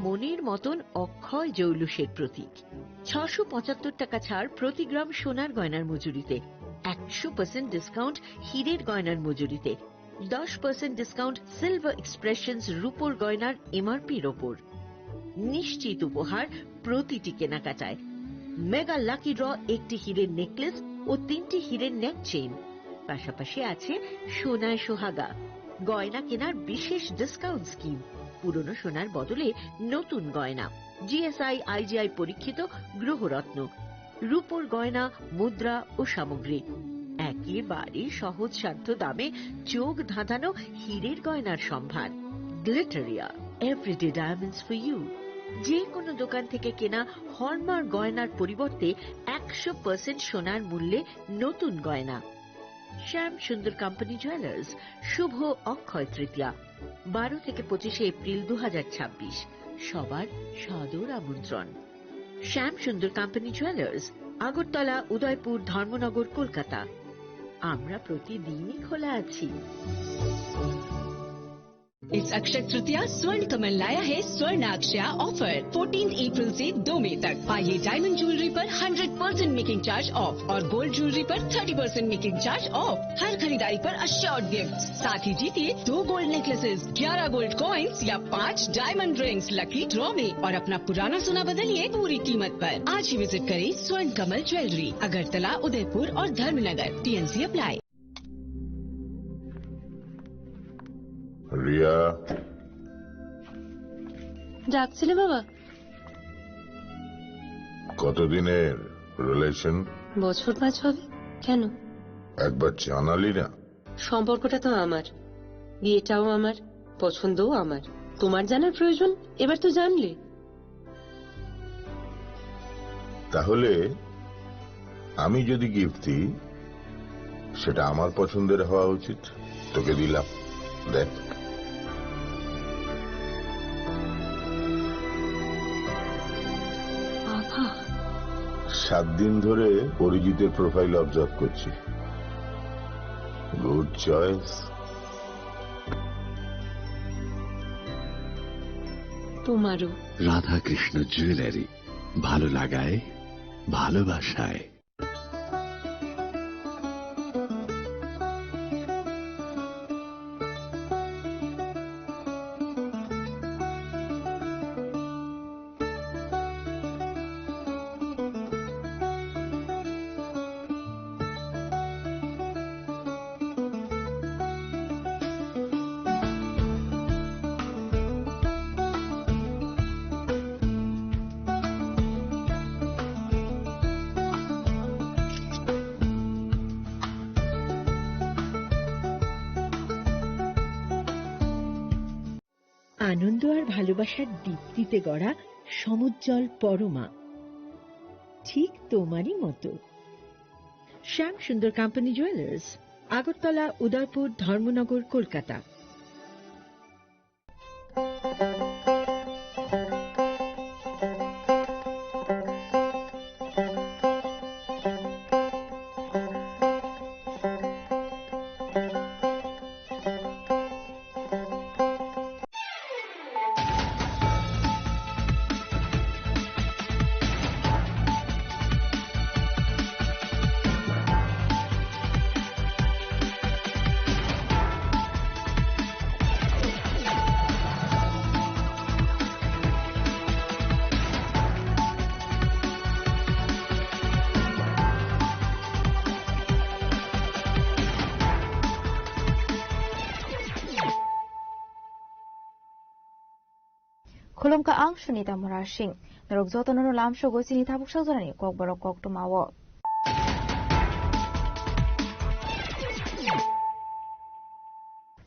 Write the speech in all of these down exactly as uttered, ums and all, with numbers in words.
মনের মতন অক্ষয় জৌলুসের প্রতীক। ছশো পঁচাত্তর টাকা ছাড় প্রতি গ্রাম সোনার গয়নার মজুরিতে, একশো পার্সেন্ট ডিসকাউন্ট হীরের গয়নার মজুরিতে, দশ পার্সেন্ট ডিসকাউন্ট সিলভার এক্সপ্রেশনস রূপোর গয়নার এমআরপির ওপর। নিশ্চিত উপহার প্রতিটি কেনাকাটায়। মেগা লাকি ড্র, একটি হীরের নেকলেস ও তিনটি হীরের নেক চেইন, পাশাপাশি আছে সোনায় সোহাগা, গয়না কেনার বিশেষ ডিসকাউন্ট স্কিম, পুরনো সোনার বদলে নতুন গয়না, জিএসআই আইজিআই পরীক্ষিত গ্রহরত্ন, রূপোর গয়না, মুদ্রা ও সামগ্রী, একেবারে সহজসাধ্য দামে চোখ ধাঁধানো হীরের গয়নার সম্ভার। Glitteria, everyday diamonds for you. যে কোনো দোকান থেকে কেনা হলমার্ক গয়নার পরিবর্তে একশো পার্সেন্ট সোনার মূল্যে নতুন গয়না। শ্যাম সুন্দর কোম্পানি জুয়েলার্স, শুভ অক্ষয় তৃতীয়া, বারো থেকে পঁচিশে এপ্রিল দু হাজার ছাব্বিশ, সবার সাদর আমন্ত্রণ। শ্যাম সুন্দর কোম্পানি জুয়েলার্স, আগরতলা, উদয়পুর, ধর্মনগর, কলকাতা। আমরা প্রতিদিনই খোলা আছি। इस अक्षय तृतीया स्वर्ण कमल लाया है स्वर्ण अक्षया ऑफर। फोर्टीन अप्रैल से दो मई तक पाइए डायमंड ज्वेलरी पर hundred percent making charge off और गोल्ड ज्वेलरी पर thirty percent making charge off. हर खरीदारी पर अश्योर्ड गिफ्ट, साथ ही जीतिए दो गोल्ड नेकलेसेस, ग्यारह गोल्ड कॉइन्स या पाँच डायमंड रिंग्स लकी ड्रॉ में और अपना पुराना सोना बदलिए पूरी कीमत पर। आज ही विजिट करें स्वर्ण कमल ज्वेलरी, अगरतला, उदयपुर और धर्मनगर। TNC apply. রিয়া। ডাকছিলে বাবা? কতদিনের রিলেশন? বছর পাঁচ হবে। কেন? একবার জানালি না। সম্পর্কটা তো আমার, বিয়েটাও আমার, পছন্দও আমার। তোমার জানার প্রয়োজন, এবার তো জানলে। তাহলে আমি যদি গিফট দিই, সেটা আমার পছন্দের হওয়া উচিত। তোকে দিলাম, দেখ। বাবা। সাত দিন ধরে অরিজিতের প্রোফাইল অবজার্ভ করছি। Good choice. তোমারও। রাধাকৃষ্ণ জুয়েলারি, ভালো লাগায়, ভালোবাসায়। আনন্দ আর ভালোবাসার দীপ্তিতে গড়া সমুজ্জ্বল পরমা, ঠিক তোমারই মতো। শ্যাম সুন্দর কোম্পানি জুয়েলার্স, আগরতলা, উদয়পুর, ধর্মনগর, Kolkata. Khulumkha ang Sunita Murasing. Norok jotono no lamsogo chini tabuk sajorani kokborok koktwmao.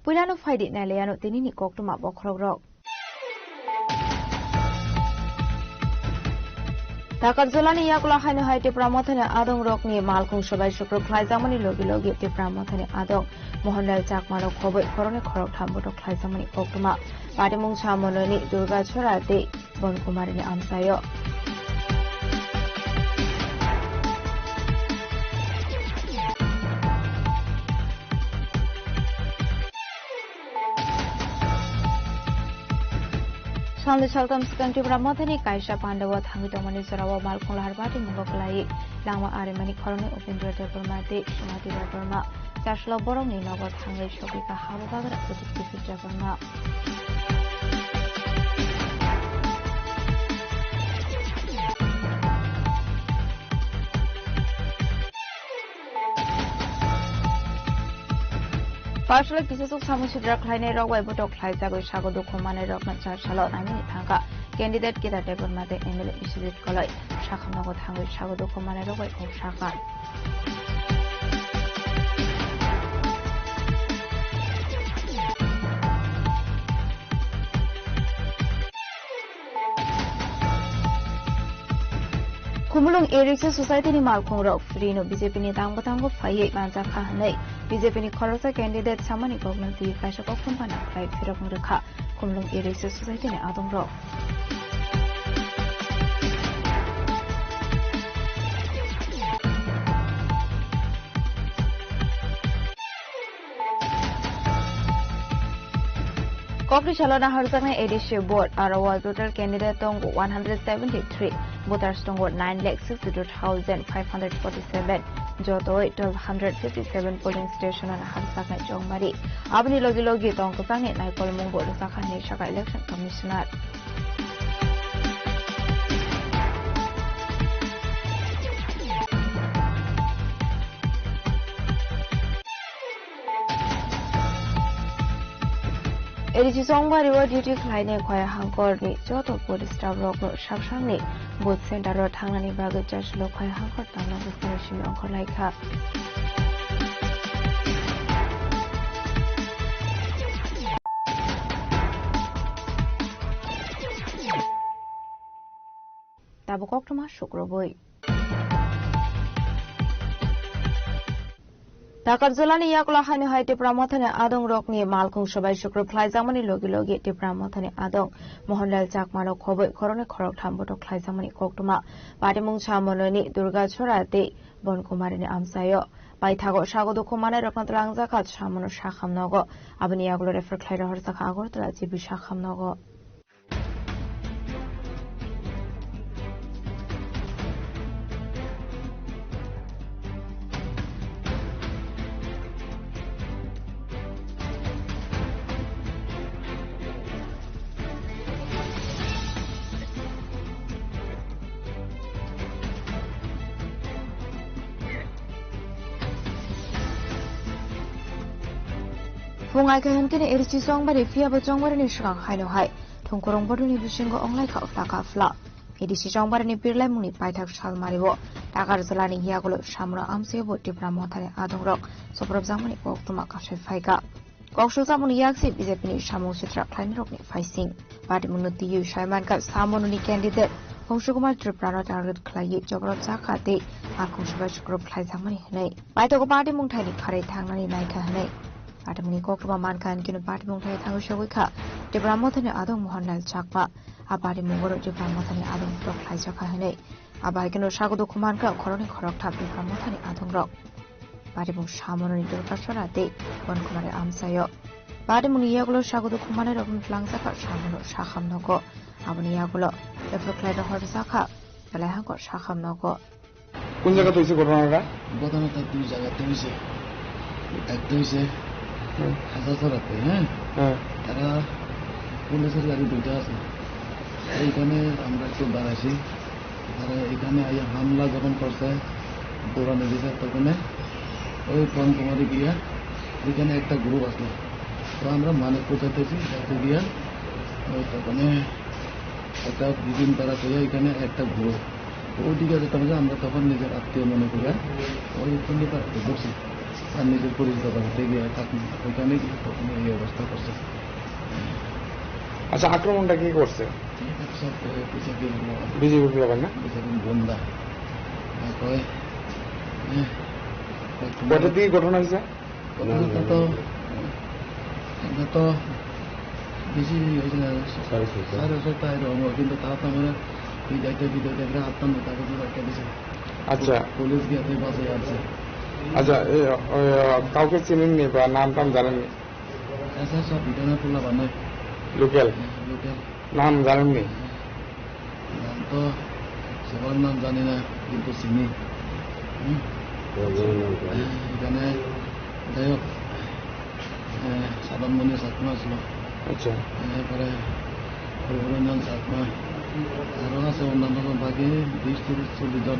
Puilano phaidi nailaiano tinini koktwma bokhorokrok. Takarjalani yagulo haino hai Tipra Mothani adongrokni malkhung sobai sukruk khlaijakmani logi logi Tipra Mothani adong Mohanlal Chakmano khoboi khoroknwi khoroktham botok khlaijakmani koktwma. Patimung Samonoini Durgachora tei Bon Kumarini amchaio. Tamni saltam swkang Tipra Mothani kaisa pandao thangwi tongmani jorao malkhung lahar bati mungo kwlaiwi langma arimani khoroknwi Upendra Debbarma tei Sumati Debbarma chaslo borokni nogo thangwi sogwi ka habo bagra Udit Kishore Debbarma. Parsaloi kisasuk samung sitra khlainai rok bai botok khlaijagwi sago dukhu manai rokno char salo naimani thangkha candidate Kidar Debbarma tei M L A Biswajit Koloi. Sakham nogo thangwi sago dukhu manai rok bai kok sakha. Khumulwng E-Rickshaw Society ni malkhung rok free no B J P ni tang bwthango phaiwi manjakha hwnwi B J P ni khoroksa candidate samani kokno twi kaisa koktwma nang khlai phirok wng rwkha Khumulwng E-Rickshaw Society ni adong rok. Kokri salo naharjaknai A D C vote, aro o total candidate tongo one hundred seventy-three, voters tongo nine lakh sixty-two thousand five hundred forty-seven, jotoi twelve hundred fifty-seven polling station o naharjaknai chongmari. Aboni logi logi tong kwchangni naikolmung bo rwjakha hinwi sakha Election Commissioner. A D C chongmari o duty khlainai Khwai Hangkor ni joto police staff rok no sak sakni booth center o thangnani bagwi chaslo Khwai Hangkor tangna bwskangni simi ongkhor laikha. Tabuk koktwma sukrubwi. Takarjalani yakulo haino hai Tipra Mothani adong rokni malkhung swbai sukrub khlaijakmani logi logi Tipra Mothani adong Mohanlal Chakmano khobwi khoroknwi khoroktham botok khlaijakmani koktwma. Patimung Samononi Durga Chora tei Bon Kumarini amchaio. Paithago sago dukhu manai rokno twlangjakha Samono sakham nogo. Aboni yagulo refer khlai rohorjakha Agartala G B sakham nogo. Phung aikha hinkhe ni A D C chongmari, phiya bo chongmari ni swkang haino hai thongkorong bodolni bisingo onglaikha taka phla. A D C chongmari ni birlaimung ni paithak salmari o Takarjalani yagulo Samono amchaio bo Tipra Mothani adong rok soprobjakmani koktwma kasai phaikha. Kok sukjakmani yaksi B J P ni samung sitra khlainai rokni phaising. Patimungno twiwi saimankha Samononi candidate Hongshu Kumar Tripurano target khlaiwi jobrobjakha tei malkhung swbai sukrub khlaijakmani hwnwi. Paithago party mungthaini kharwi thangnani naikha hwnwi. Patimungni koktwma mankha hinkhe no party mungthai thangwi sogwikha Tipra Mothani adong Mohanlal Chakma. A party mungo Tipra Mothani adong borok khlaijakha hwnwi. Abo hai kheno sago dukhu mankha khoroknwi khoroktham Tipra Mothani adongrok. Patimung Samononi Durga Chora tei Bon Kumari amchaio. Patimungni yagulo sago dukhu manai rokno twlangjakha Samono sakham nogo. Aboni yagulo refer khlai rohorjakha belai hangko sakham nogo. কোন জায়গাতে হয়েছে ঘটনাটা? ঘটনাটা দুই জায়গাতে হয়েছে। একটা হয়েছে হুম। হাজারছড়াতে, হ্যাঁ? হ্যাঁ। তারা পুলিশের গাড়ি দুইটা আছে। এইখানে আমরা একটু দাঁড়াইছি। তারা এখানে আইয়া হামলা যখন করছে, দৌড়ানো দিছে, তখন ওই পঞ্চমারি গিয়া ওইখানে একটা গ্রুপ আছে। তো আমরা মানিকপুর যাইতেছি, যাইতে গিয়া ওই তখন একটা বিভিন্ন তারা কইয়া এখানে একটা গ্রুপ। ওইদিকে যেতাম যে আমরা তখন নিজের আত্মীয় মনে করিয়া ওই পণ্ডিত আত্মীয় ঢুকছি। আর নিজের পরিচিত বাড়িতে গিয়ে থাকি, ওইখানে গিয়ে তখন এই অবস্থা করছে। আচ্ছা, আক্রমণটা কে করছে? এটা সব, এ, বিজেপি লোক আছে। বিজেপি লোক না? বিজেপি গুন্ডা। আর কয়, হ্যাঁ, কয়, কয়টার দিকে ঘটনা হয়েছে? ঘটনাটা তো, এটা তো বেশি হয়েছে না, সাড়ে ছয়টা। সাড়ে ছয়টা এরকম, কিন্তু তাও তো আমরা এই যাইতে দিতে দেখলে আটটা নয়টা পর্যন্ত একটা দিছে। আচ্ছা। পুলিশ গিয়ে তো বাসে আছে। আচ্ছা, এ, এ, কাউকে চিনেননি বা নাম টাম জানেননি? এসআই সব ভিতরে পোলা বানায়। লোকাল? হ্যাঁ, লোকাল। নাম জানেননি? নাম তো সবার নাম জানি না, কিন্তু চিনি। হুম? এখানে যাই হোক, এ, সাদত মণি চাকমা ছিল। আচ্ছা। এরপরে রঘুরঞ্জন চাকমা, আরো আছে অন্যান্য বাকি বিশ তিরিশ চল্লিশ জন।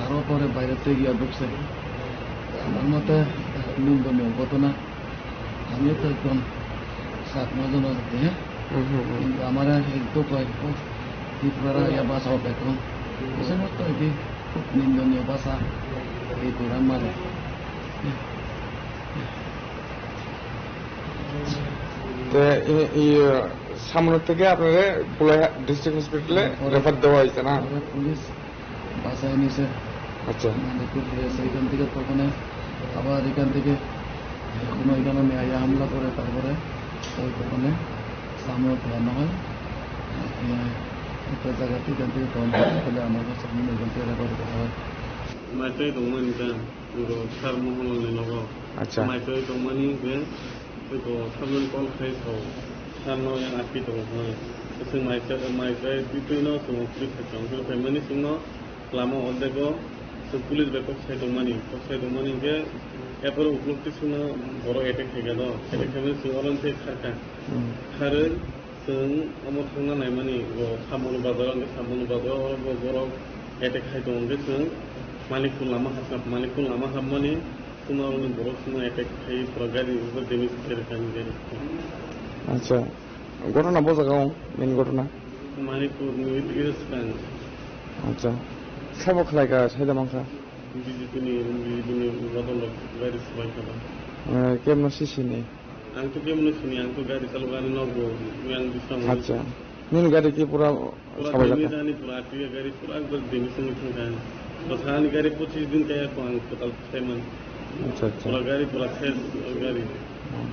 আরো পরে বাইরে থেকে গিয়ে ঢুকছে। আমার মতে নিন্দনীয় ঘটনা। আমি তো একদম চাকমা জনজাতি, হ্যাঁ? হুম, হুম, হুম। কিন্তু আমার একটু কয়, "ও, ত্রিপুরা ইয়া ভাষা হবে এখন।" এই সমস্ত আর কি খুব নিন্দনীয় ভাষা, এই প্রোগ্রাম মানে। তো এই, এই, আহ, সামনে থেকে আপনারা পুলাই ডিস্ট্রিক্ট হসপিটালে পরে রেফার দেওয়া হয়েছে না? পরে পুলিশ বাসায় নিছে। আচ্ছা। মানে, খুব হয়েছে এখান থেকে, তখন আবার এখান থেকে কোনো এখানে মেয়ে হামলা করে, তারপরে ওই দোকানে সামনে ফেলানো হয়। এ, একটা জায়গাতে এখান থেকে তখন ফেলে আমার কাছে নিয়ে এখান থেকে রেফার করা হয়। Maitoi tongmani ta, ego sar Mohanlalni nogo. Acha. Maitoi tongmani je, ego sabjani call khai sao, sar no yang api tongo hwnwi. Chwng maitoi, maitoi twi twi no chwng twi khai tongo. Twi khaimani chwngno lama o dego, chwng police bai kok sai tongmani, kok sai tongmani hwnkhe, erpore uklok twi chwngno borok attack khaikha do, attack khaimani chwng oro thwi kharkha. Hmm. Kharwi, Chwng omo thangna naimani, bo Samoni bazar, hwnkhe Samoni bazar oro bo borok attack khai tongo, hwnkhe chwng Manikpur lama hapkha, Manikpur lama hapmani chwngno aroni borok chwngno attack khai pura gari bo damage khe rwkha, gari. Acha, ghotona bo jaga o, main ghotona? Manikpur ni dige swkang. Acha, sabo khlai kha, saida mankha? B J P ni, B J P ni bodol rok gari swbai kha ba. Eh, kemno sisi ni? Ang to kemno sini, ang to gari chalok ani nogo, yang bising. Acha. Nini gari ki pura pura sabai demi jaka? Ani pura ati gari pura ekbar demi sini thangka. Bwsa ani gari pochis din kaya ko ang total payment. Acha, acha. Pura gari pura ses gari. Hmm.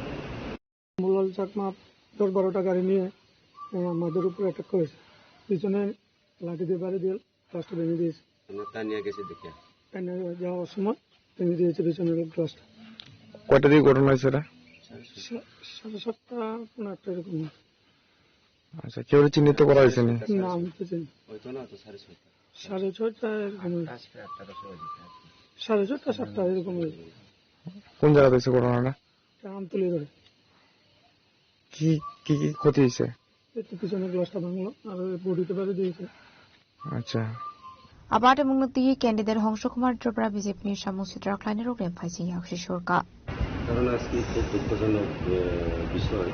Mulal Chakma দশ বারোটা গাড়ি নিয়ে, আহ, আমাদের উপরে অ্যাটাক করেছে। পিছনে লাঠি দিয়ে বাড়ি দিয়ে রাস্তা ভেঙে দিয়েছে। আমরা তানিয়া গেছি দেখিয়া। তানিয়া যাওয়ার সময় ভেঙে দিয়েছে পিছনের গ্লাসটা। কয়টা দিকে ঘটনা হয়েছে এটা? সা-, সাড়ে সাতটা, পৌনে আটটা এরকম। আচ্ছা, কেউ চিহ্নিত করা হয়েছে নি? না, আমি তো চিনি। ওই তো না, তো সাড়ে ছয়টা। সাড়ে ছয়টা এরকম হয়েছে। আটটা, সাড়ে আটটা, দশটা বাজে। সাড়ে ছয়টা, সাতটা এরকম হয়েছে। কোন জায়গাতে হয়েছে ঘটনাটা? এটা আমতলি ধরে। কি, কি, কি ক্ষতি হয়েছে? এই তো পিছনের গ্লাসটা ভাঙলো, আর ওই বডিতে বাড়ি দিয়েছে। আচ্ছা। Abo atimungno twi candidate Hongsho Kumar Tripura B J P ni samung sitra khlainai rok rem phaising yaksi surka. কারণ আজকে খুব দুঃখজনক, আহ, বিষয়।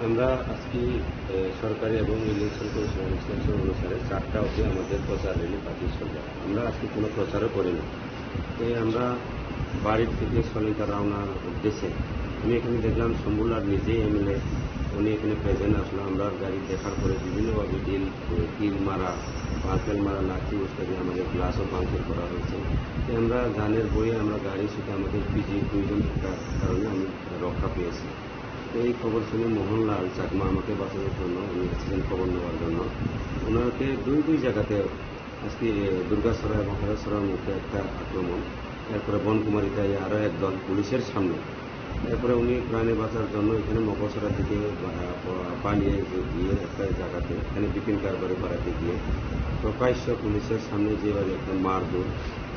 আমরা আজকে, আহ, সরকারি এবং ইলেকশন কমিশনের ইনস্ট্রাকশন অনুসারে চারটা অবধি আমাদের প্রচার র‍্যালি পার্টি চলবে। আমরা আজকে কোনো প্রচারও করিনি। এই আমরা বাড়ির থেকে সলিতা রওনার উদ্দেশ্যে আমি এখানে দেখলাম শম্ভুলাল নিজেই এমএলএ, উনি এখানে প্রেজেন্ট আসলো। আমরা গাড়ি দেখার পরে বিভিন্নভাবে ঢিল, ঢিল মারা, পাঁচবেল মারা, লাঠি ইত্যাদি আমাদের গ্লাসও ভাঙচুর করা হয়েছে। তো আমরা জানের ভয়ে আমরা গাড়ি শুধু আমাদের পিজি দুইজন থাকার কারণে আমি রক্ষা পেয়েছি। তো এই খবর শুনে মোহনলাল চাকমা আমাকে বাঁচানোর জন্য উনি এসেছেন খবর নেওয়ার জন্য। ওনাকে দুই দুই জায়গাতে আজকে, এ, দুর্গাছড়া এবং হাজারছড়ার মধ্যে একটা আক্রমণ, এরপরে বনকুমারীতে আরো একদল পুলিশের সামনে, এরপরে উনি প্রাণে বাঁচার জন্য এখানে মকরছড়ার দিকে বা-, বা-, পালিয়ে যে গিয়ে একটা জায়গাতে, এখানে বিপিন কারবারি পাড়াতে গিয়ে প্রকাশ্য পুলিশের সামনে যেভাবে একটা মারধর,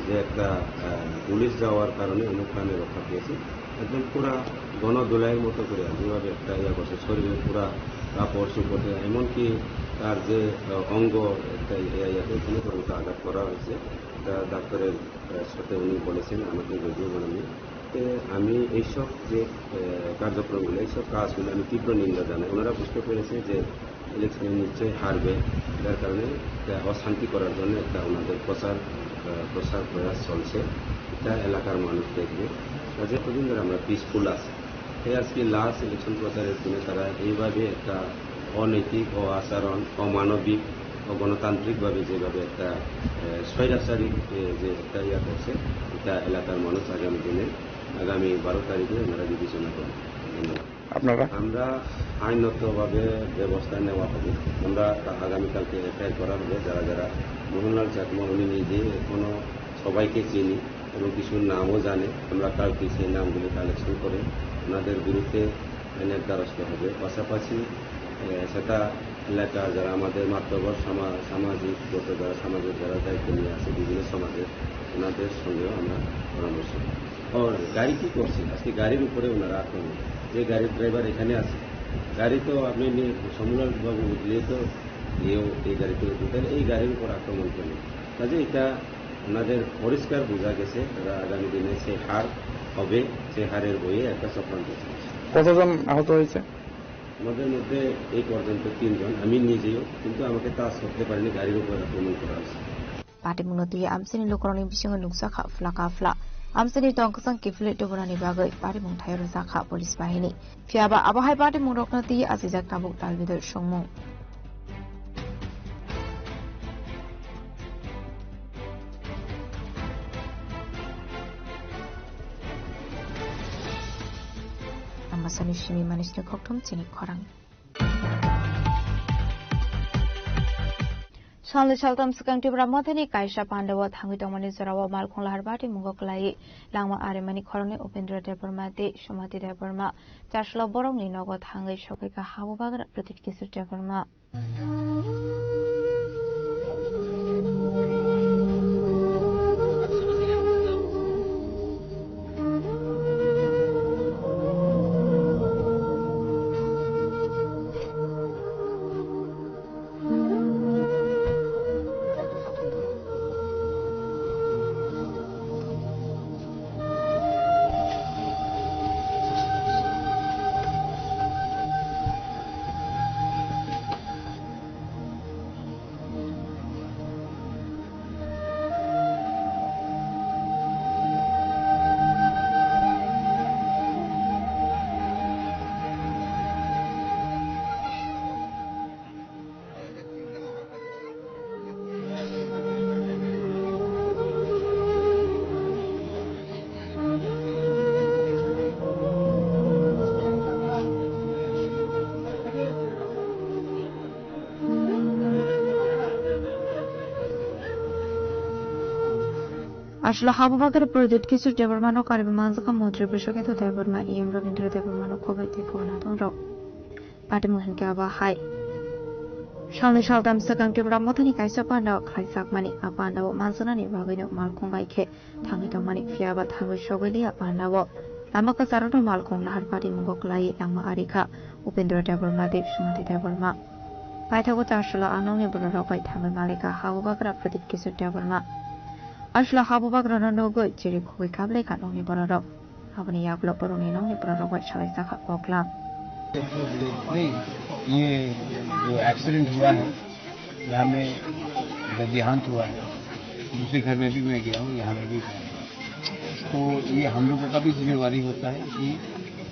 যে একটা, আহ, পুলিশ যাওয়ার কারণে উনি প্রাণে রক্ষা পেয়েছেন। একদম পুরা গণধোলাইয়ের মতো করে যেভাবে একটা ইয়া করছে, শরীরে পুরা কাপড় চোপড়ে, এমনকি তার যে, আহ, অঙ্গ একটা ইয়া, ইয়াতে এখানে পর্যন্ত আঘাত করা হয়েছে। এটা ডাক্তারের, আহ, সাথে উনি বলেছেন, আমাকে যদিও বলেননি। তে আমি এইসব যে, আহ, কার্যক্রমগুলো, এইসব কাজগুলো আমি তীব্র নিন্দা জানাই। ওনারা বুঝতে পেরেছে যে ইলেকশনে নিশ্চয়ই হারবে, যার কারণে একটা অশান্তি করার জন্য একটা ওনাদের প্রচার, আহ, প্রচার প্রয়াস চলছে, এটা এলাকার মানুষ দেখবে। কাজে কদিন ধরে আমরা পিসফুল আছি, এই আজকে লাস্ট ইলেকশন প্রচারের দিনে তারা এইভাবে একটা অনৈতিক, অ আচরণ, অমানবিক, অগণতান্ত্রিকভাবে যেভাবে একটা, আহ, স্বৈরাচারী, আহ, যে একটা ইয়া করছে, এটা এলাকার মানুষ আগামী দিনে, আগামী বারো তারিখে ওনারা বিবেচনা করবেন। ধন্যবাদ। আপনারা? আমরা আইনগতভাবে ব্যবস্থা নেওয়া হবে। আমরা আগামীকালকে এফআইআর করা হবে। যারা যারা মোহনলাল চাকমা উনি নিজে এখনো সবাইকে চিনি এবং কিছু নামও জানে। আমরা কালকে সেই নামগুলি কালেকশন করে ওনাদের বিরুদ্ধে আইনের দ্বারস্থ হবে। পাশাপাশি, এ, সেটা এলাকা যারা আমাদের মাতব্বর সামা-, সামাজিক গত যারা সমাজের যারা দায়িত্ব নিয়ে আছে বিভিন্ন সমাজের, ওনাদের সঙ্গেও আমরা পরামর্শ করি। ও, গাড়ি কি করছে? আজকে গাড়ির উপরে ওনারা আক্রমণ। যে গাড়ির ড্রাইভার এখানে আছে, গাড়ি তো আপনি নিয়ে, সমলাল বাবু নিয়ে তো গিয়েও এই গাড়িতে উঠবে, তাহলে এই গাড়ির উপর আক্রমণ কেন? কাজে এটা ওনাদের পরিষ্কার বোঝা গেছে, তারা আগামী দিনে যে হার হবে, সেই হারের বইয়ে একটা চক্রান্ত চলছে। কতজন আহত হয়েছে? আমাদের মধ্যে এই পর্যন্ত তিনজন, আমি নিজেও, কিন্তু আমাকে touch করতে পারিনি, গাড়ির উপর আক্রমণ করা হয়েছে। Patimungno twi amchaini lukurokni bisingo nukjakha phlaka phla. Amchaini tong kwchang kiphilwi tubunani bagwi patimung thaio rwjakha police bahini. Phiyaba abo hai patimungrokno twi achijak tabuk talbidoi songmung. Ambasani simi manisni khokthum chini khorang. Salni saltam swkang Tipra Mothani kaisa pandao thangwi tongmani jorao malkhung lahar bati mungo kwlaiwi langma arimani khoroknwi Upendra Debbarma tei Sumati Debbarma chaslo borokni nogo thangwi sogwikha habubagra Pradyut Kishore Debbarma. Aswk habubagra Pradyut Kishore Debbarmano kariwi manjakha montri Brishaketu Debbarma, E M Rabindra Debbarmano khoboi tei khoboi nathongrok. Patimung hinkhe abo hai. Salni saltam swkang Tipra Mothani kaisa pandao khlaijakmani, a pandao manjaknani bagwino malkhung bai khe thangwi tongmani, phiyaba thangwi sogwi liya pandao. Lama kwcharo malkhung lahar patimungo kwlaiwi langma arikha Upendra Debbarma tei Sumati Debbarma. Paithago chaslo a nokni bororok bai thangwi malikha habubagra Pradyut Kishore Debbarma. Aswk habubagrano nugwi chiri khugwi kaplaikha nokni bororok. Aboni yagulo borokni nokni bororok bai salaijakha koklam. नहीं, ये जो एक्सीडेंट हुआ है, यहाँ में इधर देहांत हुआ है, दूसरे घर में भी मैं गया हूँ, यहाँ में भी गया हूँ। तो ये हम लोगों का भी जिम्मेवारी होता है कि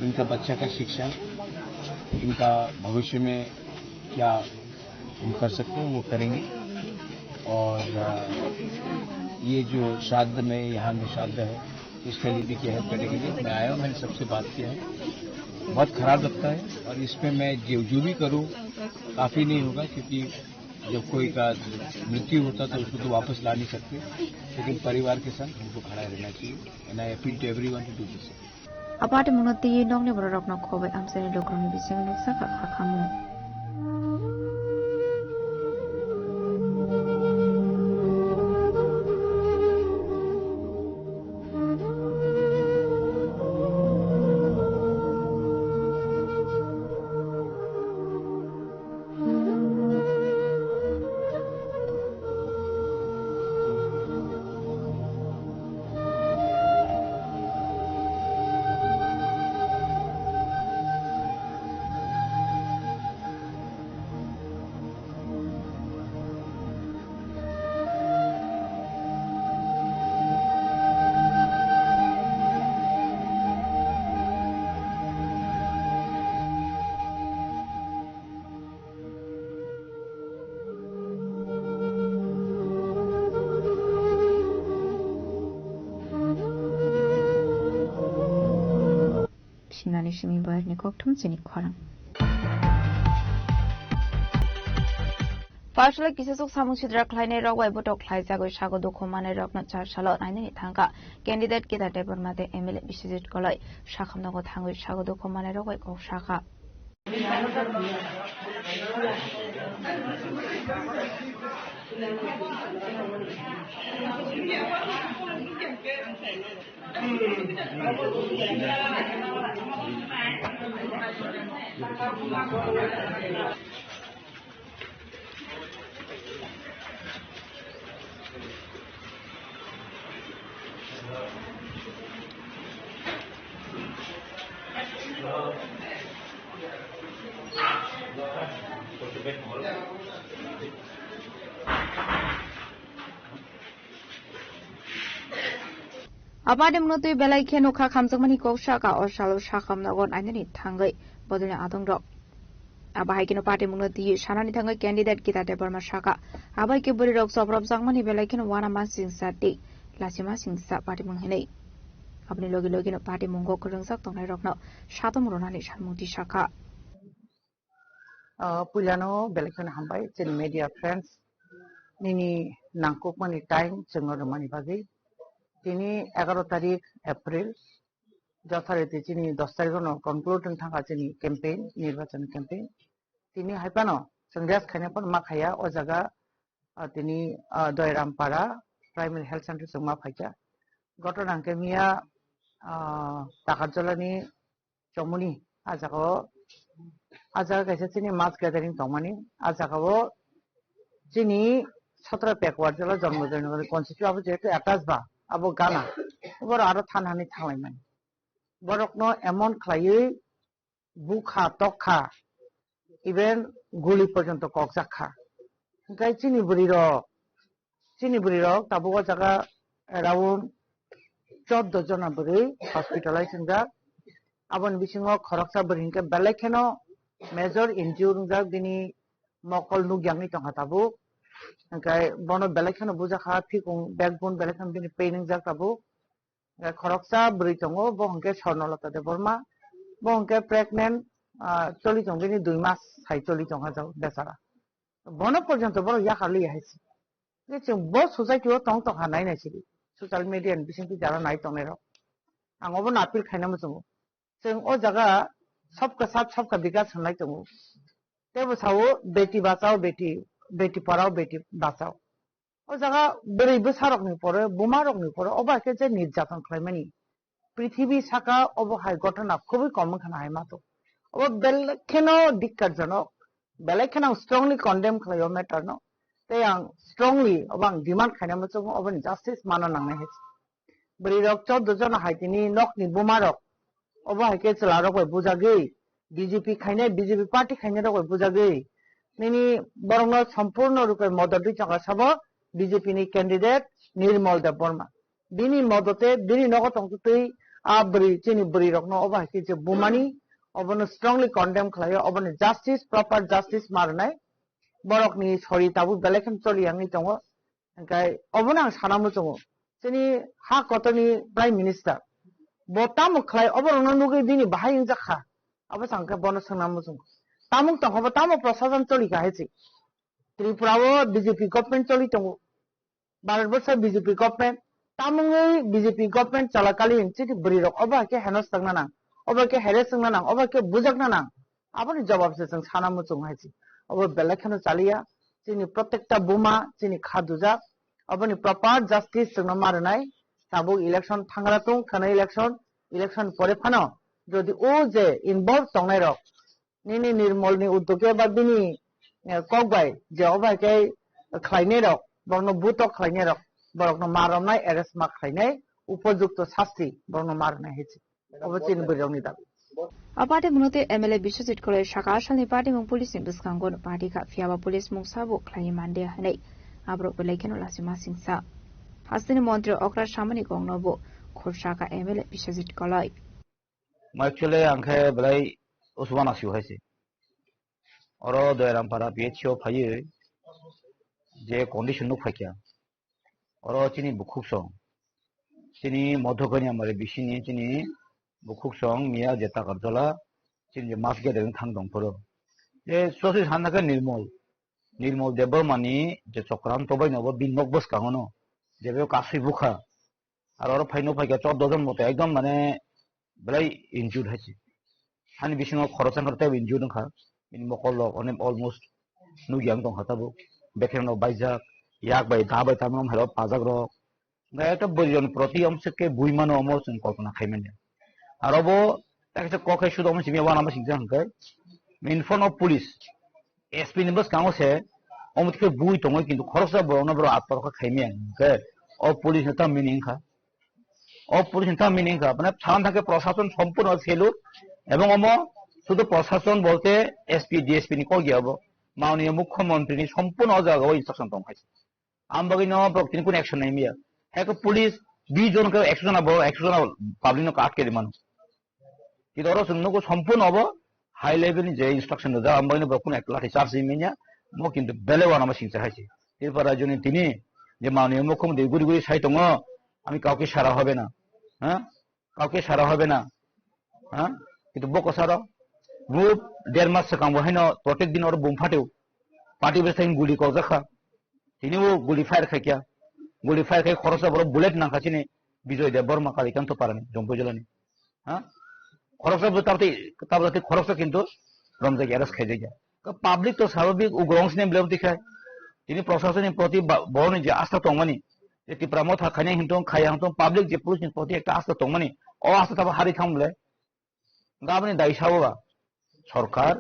इनका बच्चा का शिक्षा, इनका भविष्य में क्या हम कर सकते हैं, वो करेंगे। और, अ, ये जो श्राद्ध में, यहाँ में श्राद्ध है, इसके लिए भी क्या है, करने के लिए मैं आया हूँ, मैंने सबसे बात किया है। बहुत खराब लगता है और इसमें मैं जो, जो भी करूँ, काफ़ी नहीं होगा, क्योंकि जब कोई का मृत्यु होता है तो उसको तो वापस ला नहीं सकते, लेकिन परिवार के साथ हमको खड़ा रहना चाहिए। And I appeal to everyone to do this. A patimungno twiwi nokni bororokno khoboi amchaini lukurokni bisingo nukjakha kha khamung. Sinani simi bayarni kokthum chini khorang. Parsala kisasuk samung sidra khlainai rok bai botok khlaijagwi sago dukhu manai rokno char salo nainani thangkha candidate Kedar Debbarma tei M L A Biswajit Koloi. Sakhamnogo thangwi sago dukhu manai rok bai kok sakha. Abadi mwnotwi belai khe nokha khamjakmani kok saka o salo sakham nogo nainani thangwi bodolni adongrok. Abo hai kheno party mungno twi sanani thangwi candidate Gita Debbarma saka, abo hai khe bwrwirok chopropjakmani belai kheno uanama singsa tei lachima singsa party mung hinwi. Aboni logi logino party mungo kwrwngjak tongnairokno satom rwnani salmung tisakha. Ah, puilano belai kheno hambai chini media friends, nini nangkukmani time chwngno rwmani bagwi. Tini egaroh tarik April, jothariti chini dos tarikno conclude wng thangkha chini campaign, nirbachon campaign. Tini hai phano chwng rest khaina phano ma khaiya o jaga, ah, tini, ah, Doirampara Primary Health Center chwng ma phaikha. Ghotona hwnkhe miya, ah, Takarjolani Chomoni, ah jaga o, ah jaga kaisa chini mass gathering tongmani, ah jaga o chini Satra Pekwa jela Janmojanagari constituency abo jehetu attach ba, abo gana, borok aro thanhani thanglaimani. Borokno emon khlaiwi bukha, tokha, even guli porjonto kokjak kha. Hwnkhe chini bwrwirok, chini bwrwirok tabuk o jaga around chordo jona bwrwi hospitalize wngjak. Aboni bisingo khoroksa bwrwi hwnkhe belai kheno major injury wngjak, bini mokol nukyangwi tongkha tabuk. Hwnkhe bono belai kheno bujakha, phikung backbone belai kheno bini pain wngjak tabuk. Hwnkhe khoroksa bwrwi tongo, bo hwnkhe Swarnalata Debbarma. Bo hwnkhe pregnant, ah, choli tong, bini dui mas sai choli tongkha jao bechara. Bono porjonto borok yakarliya hai se. Je chwng bo society o tong tongkha nai nai sidi. Social media ni bisingtwi jara nai tongnairok. Ang obono appeal khaina muchungo. Chwng o jaga sabka saath sabka bikas hwnlai tongo. Teibo sao beti bachao, beti, beti padhao, beti bachao. O jaga bwrwi bwsarokni pore, bumarokni pore, obo hai khe je nirjaton khlaimani. Prithibi saka obo hai ghotona khubui kom wngkha na hai mato. Obo belai kheno dikkarjonok, belai kheno ang strongly condemn khlai o matter no. Tei ang strongly obo ang demand khaina muchungo oboni justice mana nangnai hai. Bwrwi rok chordo jona hai tini nokni buma rok, obo hai khe chwla rok bai bujagwi, B J P khainai, B J P party khainai rok bai bujagwi, nini borokno sompurno rupe modot rwi tongo sabo B J P ni candidate Nirmol Debbarma. Bini modote bini nogo tongtwtwi a bwrwi, chini bwrwi rokno obo hai khe je bumani, obono strongly condemn khlaio, oboni justice, proper justice ma rwnai. Borokni sori tabuk belai kheno choli yangwi tongo. Hwnkhe obono ang sana muchungo, chini ha kotorni Prime Minister bo tamo khlai, oborokno nugwi bini bahai wngjak kha, abo se ang khe bono swngna muchungo. Tamung tongkha bo, tamo prosason choli kha hai se. Tripura o B J P government choli tongo, Bharat borso B J P government, tamungwi B J P government cholakali chini bwrwi rok obo hai khe henos tongna nang, obo hai khe harass wngna nang, obo hai khe bujakna nang. Aboni jobab se chwng sana muchung hai se. Obo belai kheno chaliya. Chini protekta buma, chini kha dujak. Aboni proper justice chwngno ma rwnai. Tabuk election thangra tung, khwna election, election pore phano jodi o je involve tongnai rok, nini Nirmol ni uddoge ba bini, eh, kok bai je obo hai khe khlainai rok, borokno butok khlainai rok, borokno ma romnai, arrest ma khlainai, upojukto sasti borokno ma rwnai hai se. Obo chini bwrwi rokni dabi. O party mungno tei M L A Biswajit Koloi saka asalni party mung police ni bwskango no party kha, phiyaba police mung sabo khlai mande hinwi aborok belai kheno lachima singsa. Hasteni montri okra samani kokno bo khorsa kha M L A Biswajit Koloi. Ma actually ang khe belai usubana siu hai se. Oro Doirampara P H C o phaiwi je condition nuk phaikha. Oro chini bukhuk song, chini Modhokanya mare bisini chini bukhuk song miya je Takarjala, chini je mass gathering thang tong phoro. Je sosi sana khe Nirmol, Nirmol Debbarmani je Chokranto bai nobo bini nok bwskango no, jebe kasui bukha. Aro oro phaino phaikha chordo jon moto ekdom mane belai injured hai se. Ani bisingo khoroksa wngkha tei injured wngkha. Bini mokol rok onek almost Nukya wng tongkha tabuk. Bekheno baijak, yak bai, da bai, tamno helo pajak rok. Gaya ta bwrwi rokni proti omswk khe bui mano omo chwng kolpona khai manya. Aro bo ta kisa kok hai sudo omo simi wana ma singsa hwnkhe. In front of police, S P ni bwskango se omo khe bui tongwi kintu khoroksa borokno borok atorkha khai manya hwnkhe. O police ni ta meaning kha. O police ni ta meaning kha. Mane sana thangkhe prosason sompurno failure. Ebong omo sudu prosason bolte S P, D S P ni kok ya obo. Mananiya Mukhyamantri ni sompurno o jaga o instruction tong khai. Ang bagwi no borok tini kun action nai miya. Heko police bi jon ke ekso jona borok, ekso jona public no atke di mano. Kintu oro chwng nugo sompurno obo high level ni je instruction rijak, ang bagwi no borok kun ekla lathi charge ri miya. Mo kintu bele wana ma singsa hai se. Tripura rajyo ni tini je mananiya mukhyamantri guri guri sai tongo, "আমি কাউকে ছাড়া হবে না, হ্যাঁ, কাউকে ছাড়া হবে না, হ্যাঁ?" Kintu bo kwcharo bo der mas swkang bo haino protek din oro bum phateo. Party bwsai guli kokjak kha. Tini o guli fire khai kya. Guli fire khai khoroksa borok bullet nang kha chini Bijoy Debbarma Kalikanta Parani, Jompui jilani. Ha? Khoroksa bo tabti, tabti khoroksa kintu romjak arrest khai jakya. Ka public to sababik ugrong sini bwlai bwtwi khai. Tini prosasoni proti ba-, boroni je asta tongmani. Je Tipra Motha khainai hintong, khaya hintong, public je police ni proti ekta asta tongmani. O asta tabo hari thang bwlai. Gabani dai sabo ba sorkar,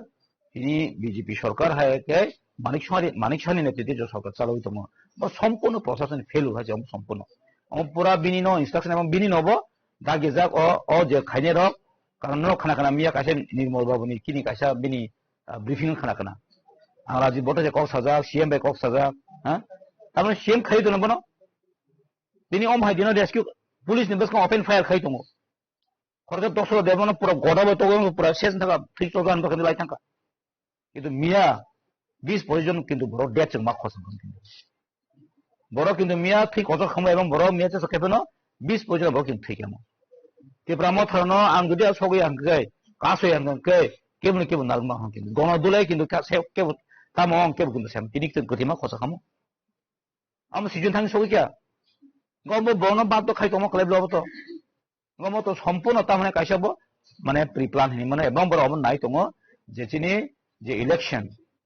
tini B J P sorkar hai ke Manik Sahni, Manik Sahni netrite je sorkar chalwi tongo. Bo sompurno prosasoni failure hai je, omo sompurno. Omo pura bini no instruction ebong bini no bo dagi jak o, o je khainai rok, karon no khana khana miya kaisa Nirmal Babu ni kini kaisa bini, ah, briefing khana khana. Ang Rajiv Bhattacharya kok sajak, C M bai kok sajak, ha? Tamoni C M khai tono bono. Bini om hai dino rescue police ni bwskang open fire khai tongo. Khoroksa dosra debano pura goda bai togo, pura ses thangkha, thwi choja hinba khe lai thangkha. Kintu miya bis poison kintu borok death chwng ma khosa. Borok kintu miya thwi kochok khamwi ebong borok miya chwsa khe phano bis poison borok kintu thwi khe mo. Tipra Motha no ang jodi a sogwi ang khe, kasoi ang khe, keboni kebo narwkma hwn kintu. Gono dulai kintu ka se kebo tamo ang kebo kintu sem tini kintu kwthima khosa khamo. Amo sijun thang sogwi kya? Gombo bono bad to khai tongma kwlai blo to. Gombo to sompurno ta mane kaisa bo mane pre-plan hini mane ebong borok omo nai tongo je chini je election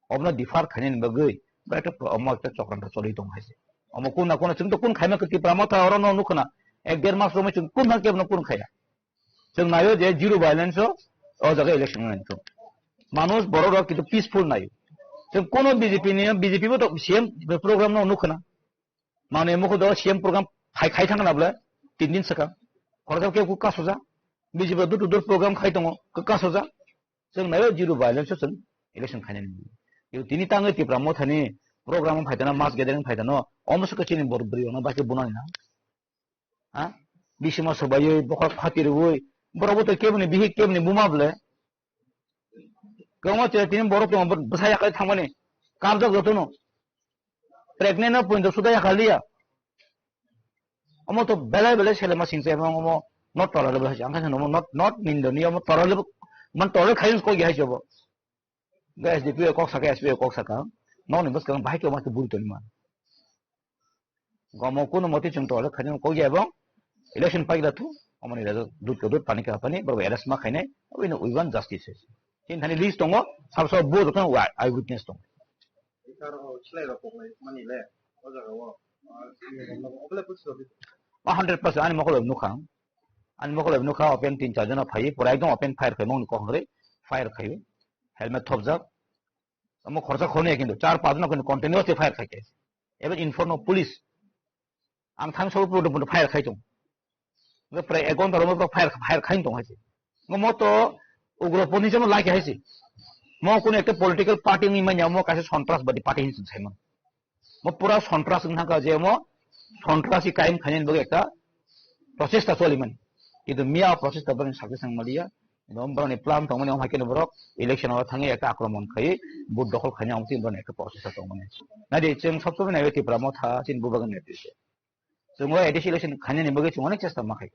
obono defer khainani bagwi ba ekta pro-, omo ekta chokranto choli tong hai se. Omo kun na kun chwng to kun khaima kwtwi Tipra Motha oro no nukho na ek der mas romwi chwng kun thang kebo no kun khaya. Chwng naio je zero violence o, o jaga election wngwi thung. Manuj borok rok kintu peaceful naio. Chwng kuno B J P ni, B J P bo to C M program no nukho na. Mane mukho do C M program phai khai thang na bole tin din swkang. Khoroksa kebo kasoja. B J P dur dur program khai tongo, kasoja. Chwng naio zero violence o chwng election khainani. Yo tini tangwi Tipra Motha ni program phai tano, mass gathering phai tano, omo swkang chini bor bwrwi ono ba khe bunani na. Ha? Bisima swbaiwi, bokhok phatirwi, borok bo to keboni bihik, keboni buma bole. Kwbangma chwrai tini borok tongo, bwsa yakarwi thangmani. Kabjak jotono. Pregnant no poito suda yakar liya. Omo to belai belai selema singcha, omo not tolerable hai, ang khe omo not, not nindoniya, omo tolerable, man tolerable khaiyung kok ya hai obo. Ga S D P O kok saka, S P O kok saka. Nokni bwskang bahai khe omo khe buri tongma. Gomo kuno moti chwng tole khani kok ya ebong election paigla thu, omoni raja dut ko dut pani ka pani, borok arrest ma khainai, we no, we want justice. Chin thani list tongo, sab sab bo joto eyewitness tongo. Ikar o slai rok kok lai mani le, o jaga o, ah, sini rok no obole pusi rok. Ba hundred percent ani mokol nukha. Ani mokol nukha, open tin char jona phai, pura ekdom open fire khai mong ni kok hangre, fire khai, helmet thopjak. Omo khorsa khorni ya kintu char pach no kintu continuously fire khai khe. Even in front of police. Ang thang sobo pura pura fire khai tong. Nge prai ek ghonta romo fire, fire khai tong hai se. Ngo mo to ugro poni se mo lai hai se. Mo kuno ekta political party ni manya mo kaisa sontras badi party hin sai mo. Mo pura sontras wng thangkha je mo sontrasi kaim khainani bagwi ekta prochesta cholimani. Kintu miya o prochesta borokni success wng maliya. Ino borokni plan tongmani, omo hai kheno borok election o thangwi ekta akromon khai, vote dokhol khaina omo tini borokni ekta prochesta tongmani. Nadi chwng sob somoi naiwi Tipra Motha chini bubagra netrite. Chwng o A D C election khainani bagwi chwng onek chesta ma khai.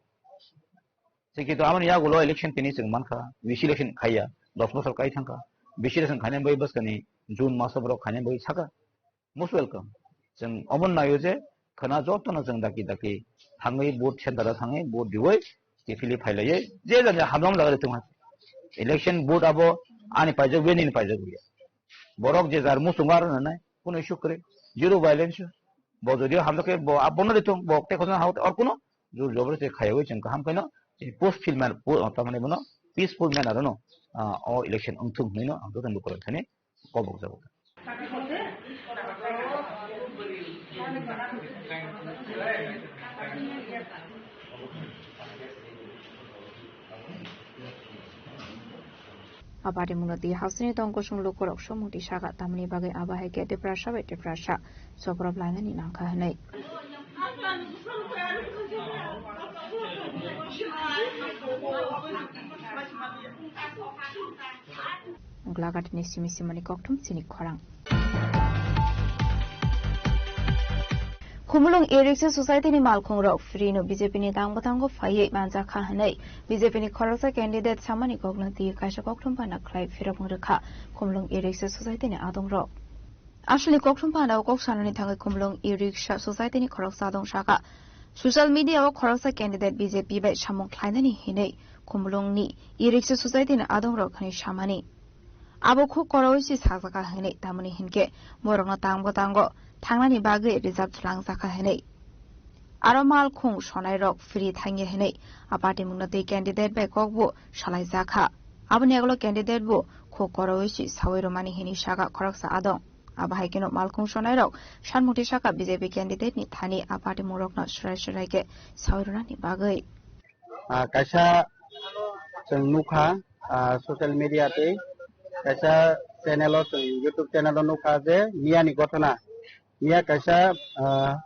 Se kintu amoni yagulo election tini chwng mankha, V C election khaiya, dos bosor kai thangkha. V C election khainani bagwi bwskani June maso borok khainani bagwi saka. Most welcome. Chwng omo naio je khwna jotono chwng daki daki thangwi vote center o thangwi vote diwi kiphilwi phailaiwi je jani hablam jaga de tongha. Election vote abo ani paijak bai nini paijak bai. Borok je jar muchungo aro nanai, kuno issue kwrwi. Zero violence. Bo jodi hamjakhe bo abono de thung, bo tei khosna hao or kuno jor jobor se khayoi chwng kaham khaino, chini peaceful man, po-, tamani bono peaceful manner no, ah, o election wngthung hwnwi no ang jotono bo kwrwng thani kobok jago. Abadi mungno twi hasteni tong kusung lukurok somung twi saka tamni bagwi abo hai khe Tiprasa bai Tiprasa sobrop lainani nangkha hwnwi. Wngkha Lagatini simi simani kokthum chini khorang. Khumulwng E-Rickshaw Society ni malkhung rok free no B J P ni tang bwthango phaiwi manjakha hwnwi B J P ni khoroksa candidate samani kokno twi kaisa kokthum phana khlai phirok wng rwkha Khumulwng E-Rickshaw Society ni adong rok. Aswkni kokthum phana o kok sanani thangwi Khumulwng E-Rickshaw Society ni khoroksa adong saka, social media o khoroksa candidate B J P bai samung khlainani hinwi Khumulwng ni E-Rickshaw Society ni adong rok hwnwi samani. Abo khuk koroui se sajaka hinwi, tamoni hinkhe borokno tang bwtango thangnani bagwi reserve langjakha hinwi. Aro malkhung sonai rok free thangya hinwi a party mungno twi candidate bai kokbo salaijakha. Aboni yagulo candidate bo khuk koroui se saui rwmani hinwi saka khoroksa adong. Abo hai kheno malkhung sonai rok sanmukti saka B J P candidate ni thani a party mung rokno swrai swrai khe saui rwnani bagwi. Ah, kaisa chwng nukha, ah, social media tei kaisa channel o, chwng YouTube channel o nukha je miyani gothona, miya kaisa, ah,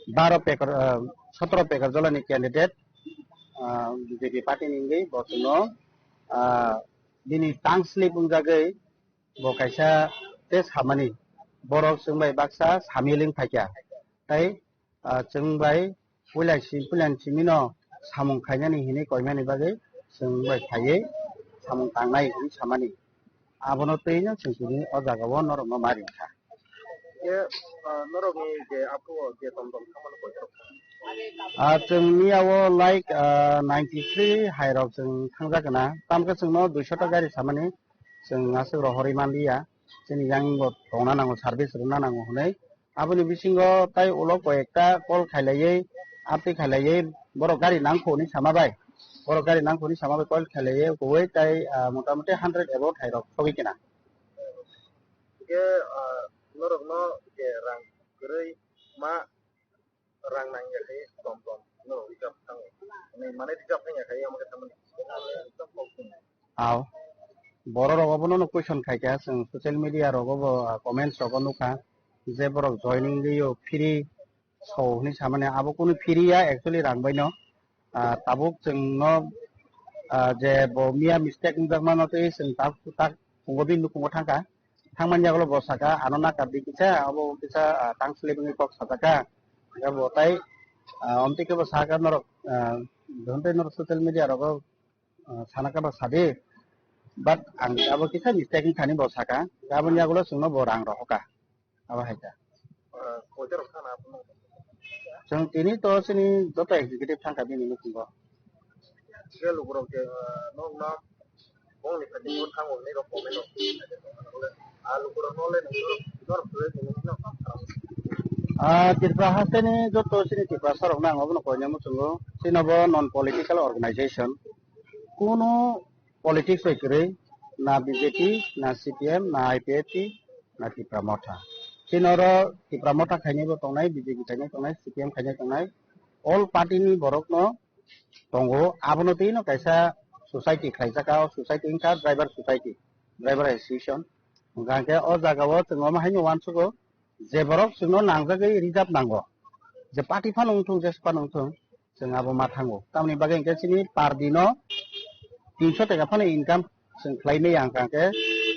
baro pekar, ah, sotoro pekar jolani candidate, ah, B J P party ni wngwi bo chwngno, ah, bini tongue slip wngjagwi bo kaisa tei samani, borok chwng bai baksa samiling phaikha, tei, ah, chwng bai puila si-, puilan simino samung khainani hinwi koimani bagwi chwng bai phaiwi samung tangnai hinwi samani. Abono twino chwng tini o jagao norokno ma ringkha. Khe, ah, norokni je aphuru je tom tom thangmani koitorok? Ah, chwng miyao like, ah, ninety three hai rok chwng thangjak gana. Tamkhe chwngno duiso ta gari samani chwng aswk rohorwi manliya. Chini yang bo tongna nango, service rwna nango hwnwi. Aboni bisingo tai ulo koi ekta call khailaiwi, amtwi khailaiwi, borok gari nangkho hwnwi sama bai. Borok gari nangkho hwnwi sama bai call khailaiwi, kowai tai, ah, motamoti hundred above hai rok sogwi kena. Hingke, ah, norokno je rang kwrwi ma rang nangya khe tom tom no reserve thango. Ni mane reserve thangya khe omo khe tamani. Aw. Borok rok obono no question khai kha, chwng social media rogo bo, ah, comments rogo nukha je borok joining liyo free so hwnwi samani, abo kunu free ya, actually rang bai no. Ah, tabuk chwngno, ah, je bo miya mistake wngjakmano tei chwng tak, tak phungo bini nukhungo thangkha. Thangmani yagulo bo saka, ano nakar di kisa, abo kisa, ah, tang slip wngwi kok sajaka. Hingke bo tai, ah, omtwi khe bo saka norok, ah, jontoi norok social media rogo, ah, sana khe bo sadi. But ang abo kisa mistake wngthani bo saka. Aboni yagulo chwngno bo rang rohoka. Abo hai kha. Ah, koita rok thangna abo nung? Chwng tini to chini joto executive thangkha bini nukhungo. Je lukurok je, ah, nokno bongni khachi bo thango hinwi rok comment rok. Ah, lukurok no le nung norok, norok twi nung no. Ah, Tripura hasteni joto chini Tiprasa rokno ang obono koina muchungo. Chini bo non political organization. Kunu politics bai kwrwi, na B J P, na C P M, na I P F T, na Tipra Motha. Chini oro Tipra Motha khainai bo tongnai, B J P khainai tongnai, C P M khainai tongnai. All party ni borok no tongo, abono twi no kaisa society khlaijak, o society wngkha driver society, driver association. Hingkha hingke o jaga o chwng omo haino uansugo, je borok chwngno nangjagwi reserve nango, je party phano wngthung, jes phano wngthung, chwng abo ma thango. Tamoni bagwi hingke chini per day no tinso taka phano income chwng khlai maya hingka hingke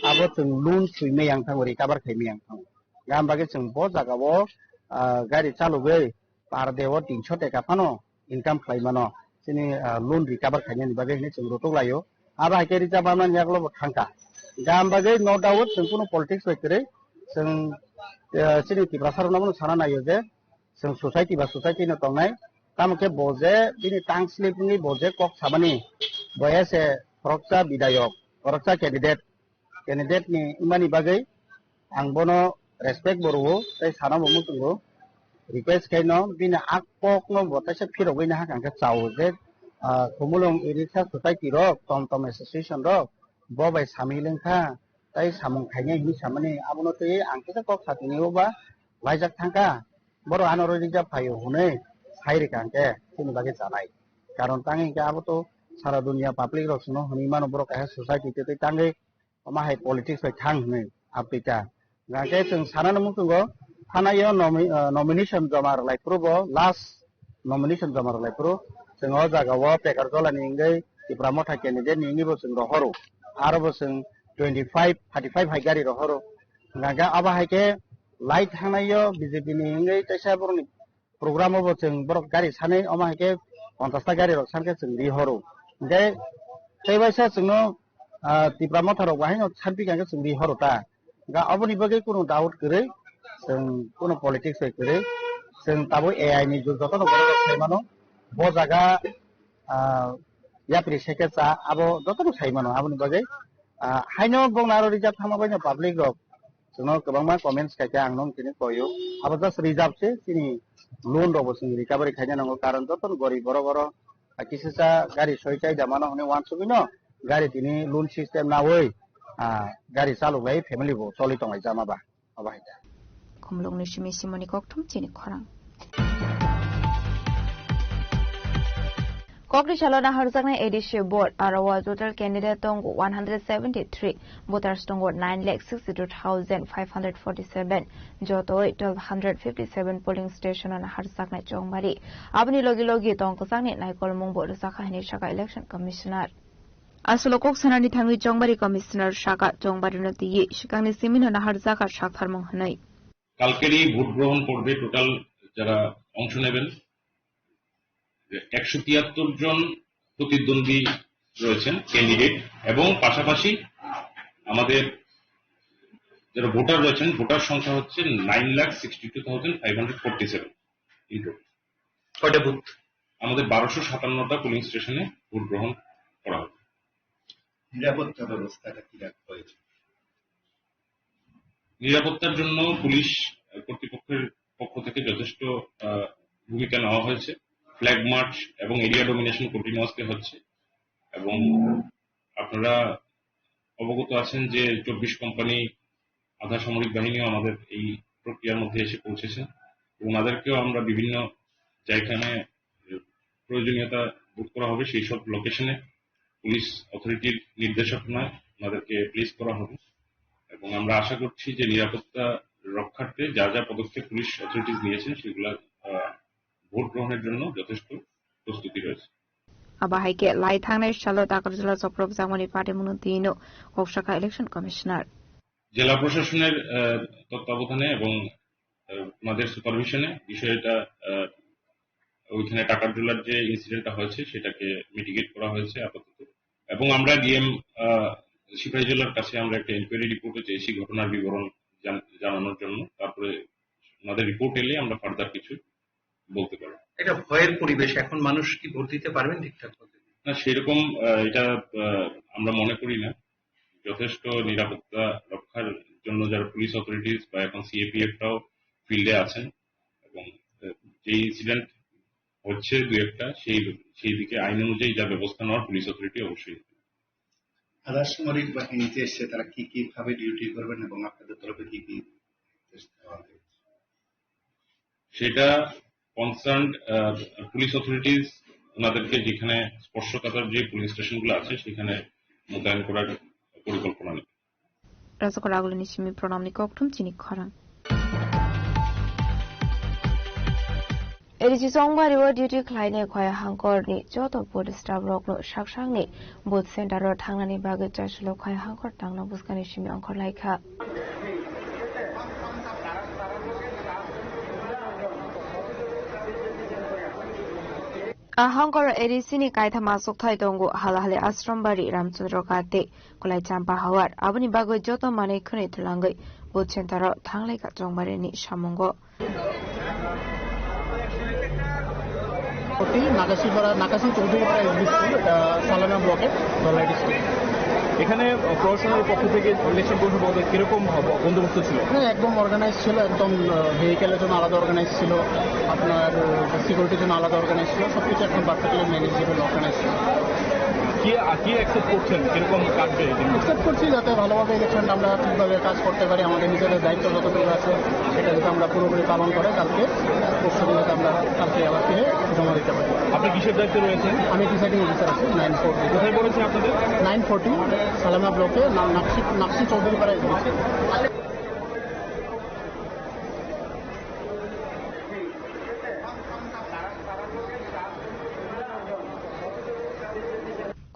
abo chwng loan swi maya wng thango, recover khai maya wng thango. Gam bagwi chwng bo jaga o, ah, gari chalogwi per day o tinso taka phano income khlai mano, chini, ah, loan recover khainani bagwi hinwi chwng rutuk laio. Abo hai khe reserve manmani yagulo bo thangkha. Gam bagwi no doubt chwng kunu politics bai kwrwi chwng, ah, chini Tiprasa rokno bono sana naio je chwng society ba society no tongnai. Tamo khe bo je bini tongue slip wngwi bo je kok samani, bo as a khoroksa bidayok, khoroksa candidate, candidate ni wngmani bagwi ang bono respect bo rwo tei sana bo muchungo. Request khaino bini ak kok no bo taisa phirogwi nahak ang khe chao je, ah, Khumulwng Riksha Society rok, Tom Tom Association rok, bo bai samwi lengkha, tei samung khainai hinwi samani abono twi ang kisa kok satini o ba laijak thangkha, borok ano rw rijak phaio hwnwi sai rwkha hwnkhe chini bagwi chanai. Karon tangwi hwnkhe abo to sara dunia public rok chwngno hwnwi mano borok kaisa society tei tei tangwi omo hai politics bai thang hwnwi aptwi ta. Hwnkhe chwng sanani muchungo thanaio nomi-, ah, nomination joma rwlai phuru bo last nomination joma rwlai phuru chwng o jaga o Bekar Jolani wngwi Tipra Motha candidate ni wngwi bo chwng rohoro. Aro bo chwng twenty five, thirty five hai gari rohoro. Hwnkhe abo hai khe lai thangnaio B J P ni wngwi teisa borokni program o bo chwng borok gari sanai, omo hai khe ponchash ta gari rok san khe chwng ri horo. Hwnkhe tei waisa chwngno, ah, Tipra Motha rok bo haino sanpi kha khe chwng ri horo ta. Ga oboni bagwi kunu doubt kwrwi, chwng kunu politics bai kwrwi, chwng tabuk A I ni jug jotono borok rok sai mano. Bo jaga, ah, yapri sekhe cha abo jotono sai mano. Aboni bagwi, ah, haino bongno aro rijak thangma baino public rok chwngno kwbangma comments khaikha ang nung tini koyo. Abo just reserve se chini loan rok bo chwng recovery khaina nango, karon jotono gorib borok oro, ah, kisisa gari soi chai da mano hwnwi wansugwino gari tini loan system nawi, ah, gari chalok lai family bo choli tonglai jama ba. Obo hai da. Khumulwngni simi simoni kokthum chini khorang. Kokri salo naharjaknai A D C vote, aro o total candidate tongo one hundred seventy three, voters tongo nine lakh sixty two thousand five hundred forty seven, jotoi twelve hundred fifty seven polling station o naharjaknai chongbari. Aboni logi logi tong kwchangni naikolmung bo rwjakha hinwi sakha Election Commissioner. Aswk kok sanani thangwi chongbari Commissioner sakha chongbari no twiwi swkangni simino naharjakha saktharmung hwnwi. কালকেরই ভোট গ্রহণ পর্বে টোটাল যারা অংশ নেবেন, একশো তিয়াত্তর জন প্রতিদ্বন্দ্বী রয়েছেন ক্যান্ডিডেট, এবং পাশাপাশি আমাদের যারা ভোটার রয়েছেন, ভোটার সংখ্যা হচ্ছে nine lakh sixty two thousand five hundred forty seven in total. কয়টা বুথ? আমাদের বারোশো সাতান্নটা পোলিং স্টেশনে ভোট গ্রহণ করা হবে। নিরাপত্তা ব্যবস্থাটা কি রাখা হয়েছে? নিরাপত্তার জন্য পুলিশ, আহ, কর্তৃপক্ষের পক্ষ থেকে যথেষ্ট, আহ, ভূমিকা নেওয়া হয়েছে। ফ্ল্যাগ মার্চ এবং এরিয়া ডমিনেশন কন্টিনিউয়াসলি হচ্ছে, এবং আপনারা অবগত আছেন যে চব্বিশ কোম্পানি আধা সামরিক বাহিনীও আমাদের এই প্রক্রিয়ার মধ্যে এসে পৌঁছেছেন, এবং ওনাদেরকেও আমরা বিভিন্ন জায়গায়, আহ, প্রয়োজনীয়তা বোধ করা হবে সেই সব লোকেশনে পুলিশ অথরিটির নির্দেশনায় ওনাদেরকে প্লেস করা হবে, এবং আমরা আশা করছি যে নিরাপত্তা রক্ষার্থে যা যা পদক্ষেপ পুলিশ অথরিটিজ নিয়েছেন সেগুলো, আহ, ভোট গ্রহণের জন্য যথেষ্ট প্রস্তুতি রয়েছে। Abo hai khe lai thangnai salo Takarjala chopropjakmani patimungno twi'-no kok sakha Election Commissioner. জেলা প্রশাসনের, আহ, তত্ত্বাবধানে এবং, আহ, ওনাদের সুপারভিশনে বিষয়টা, আহ, ওইখানে টাকারজলার যে ইনসিডেন্টটা হয়েছে সেটাকে মিটিগেট করা হয়েছে আপাতত। এবং আমরা ডিএম, আহ, সিপাহীজলার কাছে আমরা একটা ইনকোয়ারি রিপোর্টও চেয়েছি ঘটনার বিবরণ জান-, জানানোর জন্য। তারপরে ওনাদের রিপোর্ট এলে আমরা ফার্দার কিছু বলতে পারবো। এটা ভয়ের পরিবেশ, এখন মানুষ কি ভোট দিতে পারবেন ঠিকঠাক মতো? না, সেরকম, আহ, এটা, আহ, আমরা মনে করি না। যথেষ্ট নিরাপত্তা রক্ষার জন্য যারা পুলিশ অথরিটিজ বা এখন সিএপিএফরাও ফিল্ডে আছেন, এবং, আহ, যে ইনসিডেন্ট হচ্ছে দু একটা, সেই, সেই দিকে আইন অনুযায়ী যা ব্যবস্থা নেওয়ার পুলিশ অথরিটি অবশ্যই। আধা সামরিক বাহিনী যে এসছে, তারা কি কিভাবে ডিউটি করবেন এবং আপনাদের তরফে কি কি নির্দেশ দেওয়া হয়েছে? সেটা কনসার্নড, আহ, পুলিশ অথরিটিজ ওনাদেরকে যেখানে স্পর্শকাতর যে পুলিশ স্টেশনগুলো আছে সেখানে মোতায়েন করার পরিকল্পনা নেই। Rajak Ragulini simi pranamni kokthum chini khorang. A D C chongbari o duty khlainai Khwai Hangkor ni joto police staff rokno sak sakni booth center o thangnani bagwi Chaicholo Khwai Hangkor tangna bwskangni simi ongkhor laikha. A hangkor A D C ni kaitham aswk thai tongo, Halahali Ashram Bari, Ramchandra Ghat tei Kwlai Champa Hawar. Aboni bagwi joto manwi khwnwi twlangwi booth center o thanglai ka chongbarini samungo. Nakashi Para, Nakashi Chowdhury Para S B school, uh, Salana block, Dhalai district. এখানে, আহ, প্রশাসনের পক্ষ থেকে election commission বলতে কিরকম ব-, বন্দোবস্ত ছিল? হ্যাঁ, একদম অর্গানাইজ ছিল, একদম, আহ, ভেহিকেলের জন্য আলাদা অর্গানাইজ ছিল, আপনার, আহ, সিকিউরিটির জন্য আলাদা অর্গানাইজ ছিল, সবকিছু একদম পারফেক্টলি ম্যানেজেবল অর্গানাইজ ছিল। কি, আহ, কি এক্সপেক্ট করছেন, কিরকম কাটবে এই দিন? এক্সপেক্ট করছি যাতে ভালোভাবে ইলেকশনটা আমরা ঠিকভাবে কাজ করতে পারি, আমাদের নিজেদের দায়িত্ব যতটুকু আছে সেটা যাতে আমরা পুরোপুরি পালন করে কালকে পরশু দিন যাতে আমরা কালকে আবার ফিরে জমা দিতে পারি। আপনি কিসের দায়িত্বে রয়েছেন? আমি প্রিসাইডিং অফিসার আছি নাইন ফোরটি। কোথায় পড়েছে আপনাদের? নাইন ফোরটি সালামা ব্লকে না-, নাকশি, নাকশি চৌধুরী পাড়ায়।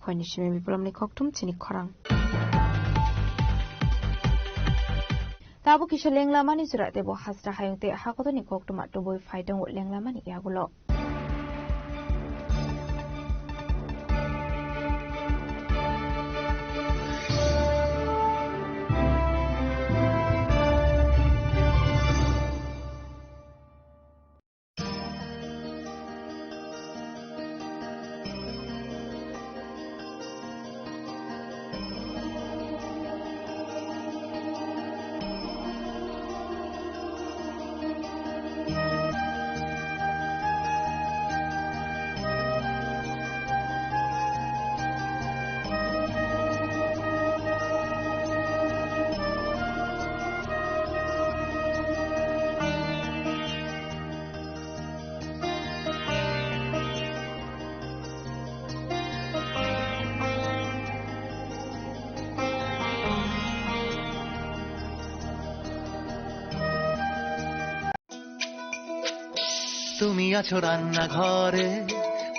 Khoini simi Bipulomni kokthum chini khorang. Tabuk kisa lenglamani jora tebo hasra hayung tei hakotorni koktwma tubui phai tongo lenglamani yagulo. তুমি আছো রান্নাঘরে,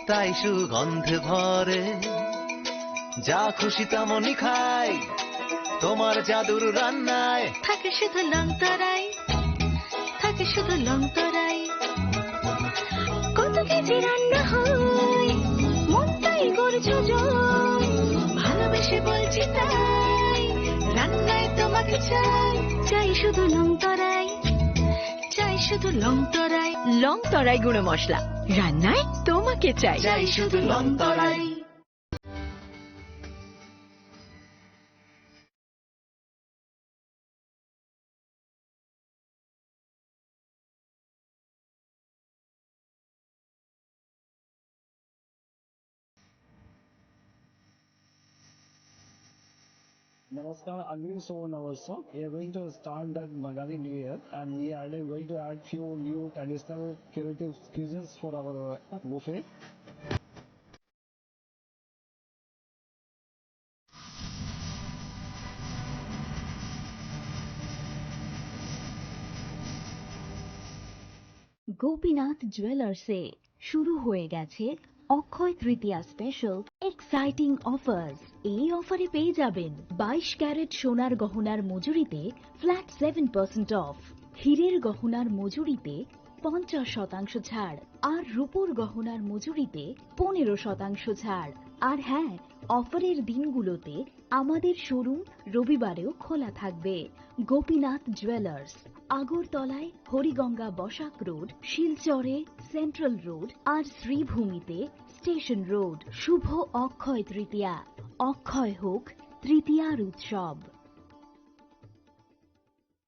তাই সুগন্ধে ভরে। যা খুশি তেমনই খাই, তোমার জাদুর রান্নায়। থাকে শুধু লং তরাই, থাকে শুধু লং তরাই। কত কেজি রান্না হয়, মনটাই করছো জয়। ভালোবেসে বলছি তাই, রান্নায় তোমাকে চাই, চাই শুধু লং তরাই। চাই শুধু লং তরাই। লং তরাই গুঁড়ো মশলা, রান্নায় তোমাকে চাই। চাই শুধু লং তরাই। Namaskar, Agni Soman Navasya. We are going to start that Magali New Year, and we are going to add few new traditional creative cuisines for our buffet. Gopinath জুয়েলার্সে শুরু হয়ে গেছে অক্ষয় তৃতীয়া স্পেশাল এক্সাইটিং অফার্স। এই অফারে পেয়ে যাবেন বাইশ ক্যারেট সোনার গহনার মজুরিতে ফ্ল্যাট সেভেন পার্সেন্ট অফ, হীরের গহনার মজুরিতে পঞ্চাশ শতাংশ ছাড়, আর রূপোর গহনার মজুরিতে পনেরো শতাংশ ছাড়। আর হ্যাঁ, অফারের দিনগুলোতে আমাদের শোরুম রবিবারেও খোলা থাকবে। গোপীনাথ জুয়েলার্স, আগরতলায় হরিগঙ্গা বসাক রোড, শিলচরে সেন্ট্রাল রোড আর শ্রীভূমিতে স্টেশন রোড। শুভ অক্ষয় তৃতীয়া, অক্ষয় হোক তৃতীয়ার উৎসব।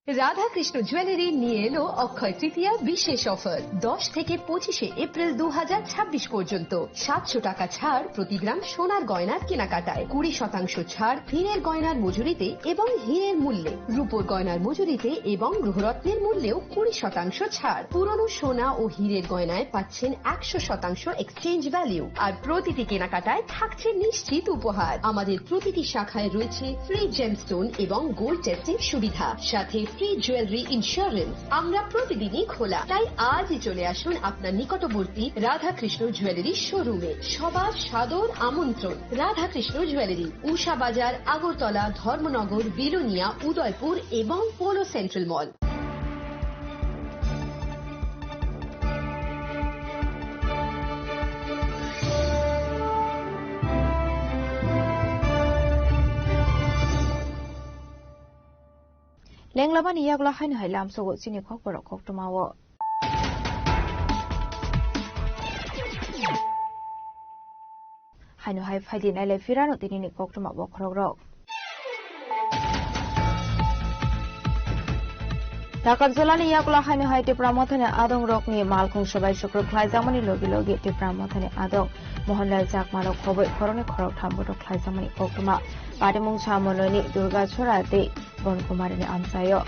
রাধাকৃষ্ণ জুয়েলারি নিয়ে এলো অক্ষয় তৃতীয়া বিশেষ অফার। দশ থেকে পঁচিশে এপ্রিল দু হাজার ছাব্বিশ পর্যন্ত সাতশো টাকা ছাড় প্রতি গ্রাম সোনার গয়নার কেনাকাটায়, কুড়ি শতাংশ ছাড় হীরের গয়নার মজুরিতে এবং হীরের মূল্যে, রূপোর গয়নার মজুরিতে এবং গ্রহরত্নের মূল্যেও কুড়ি শতাংশ ছাড়। পুরনো সোনা ও হীরের গয়নায় পাচ্ছেন একশো শতাংশ এক্সচেঞ্জ ভ্যালু, আর প্রতিটি কেনাকাটায় থাকছে নিশ্চিত উপহার। আমাদের প্রতিটি শাখায় রয়েছে ফ্রি জেমস্টোন এবং গোল্ড টেস্টিং সুবিধা, সাথে ফ্রি জুয়েলারি ইন্স্যুরেন্স। আমরা প্রতিদিনই খোলা, তাই আজই চলে আসুন আপনার নিকটবর্তী রাধাকৃষ্ণ জুয়েলারি শোরুমে। সবার সাদর আমন্ত্রণ। রাধাকৃষ্ণ জুয়েলারি, উষা বাজার, আগরতলা, ধর্মনগর, বিলোনিয়া, উদয়পুর এবং polo central mall. Lenglamani yagulo haino hai lamsogo chini kokborok koktwmao. Haino hai phaidi nailai phirano tinini koktwma bokhorokrok. Dakar jilani yakula haino hai Tipra Mothani adongrokni malkhung swbai sukruk khlaijakmani logi logi Tipra Mothani adong Mohanlal Chakmarok khoboi khoroknwi khoroktham botok khlaijakmani koktwma. Patimung Samonoini Durgachora tei Bon Kumarini amchaio.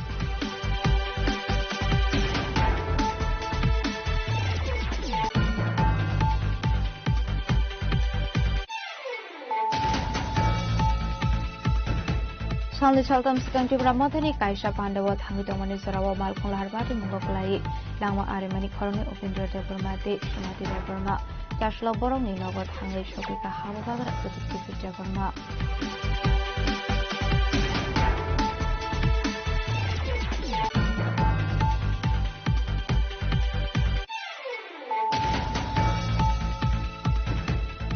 Salni saltam swkang Tipra Mothani kaisa pandao thangwi tongmani jorao malkhung lahar bati mungo kwlaiwi langma arimani khoroknwi Upendra Debbarma tei Sumati Debbarma. Chaslo borokni nogo thangwi sogwi ka habo bagra Pradyut Kishore Debbarma.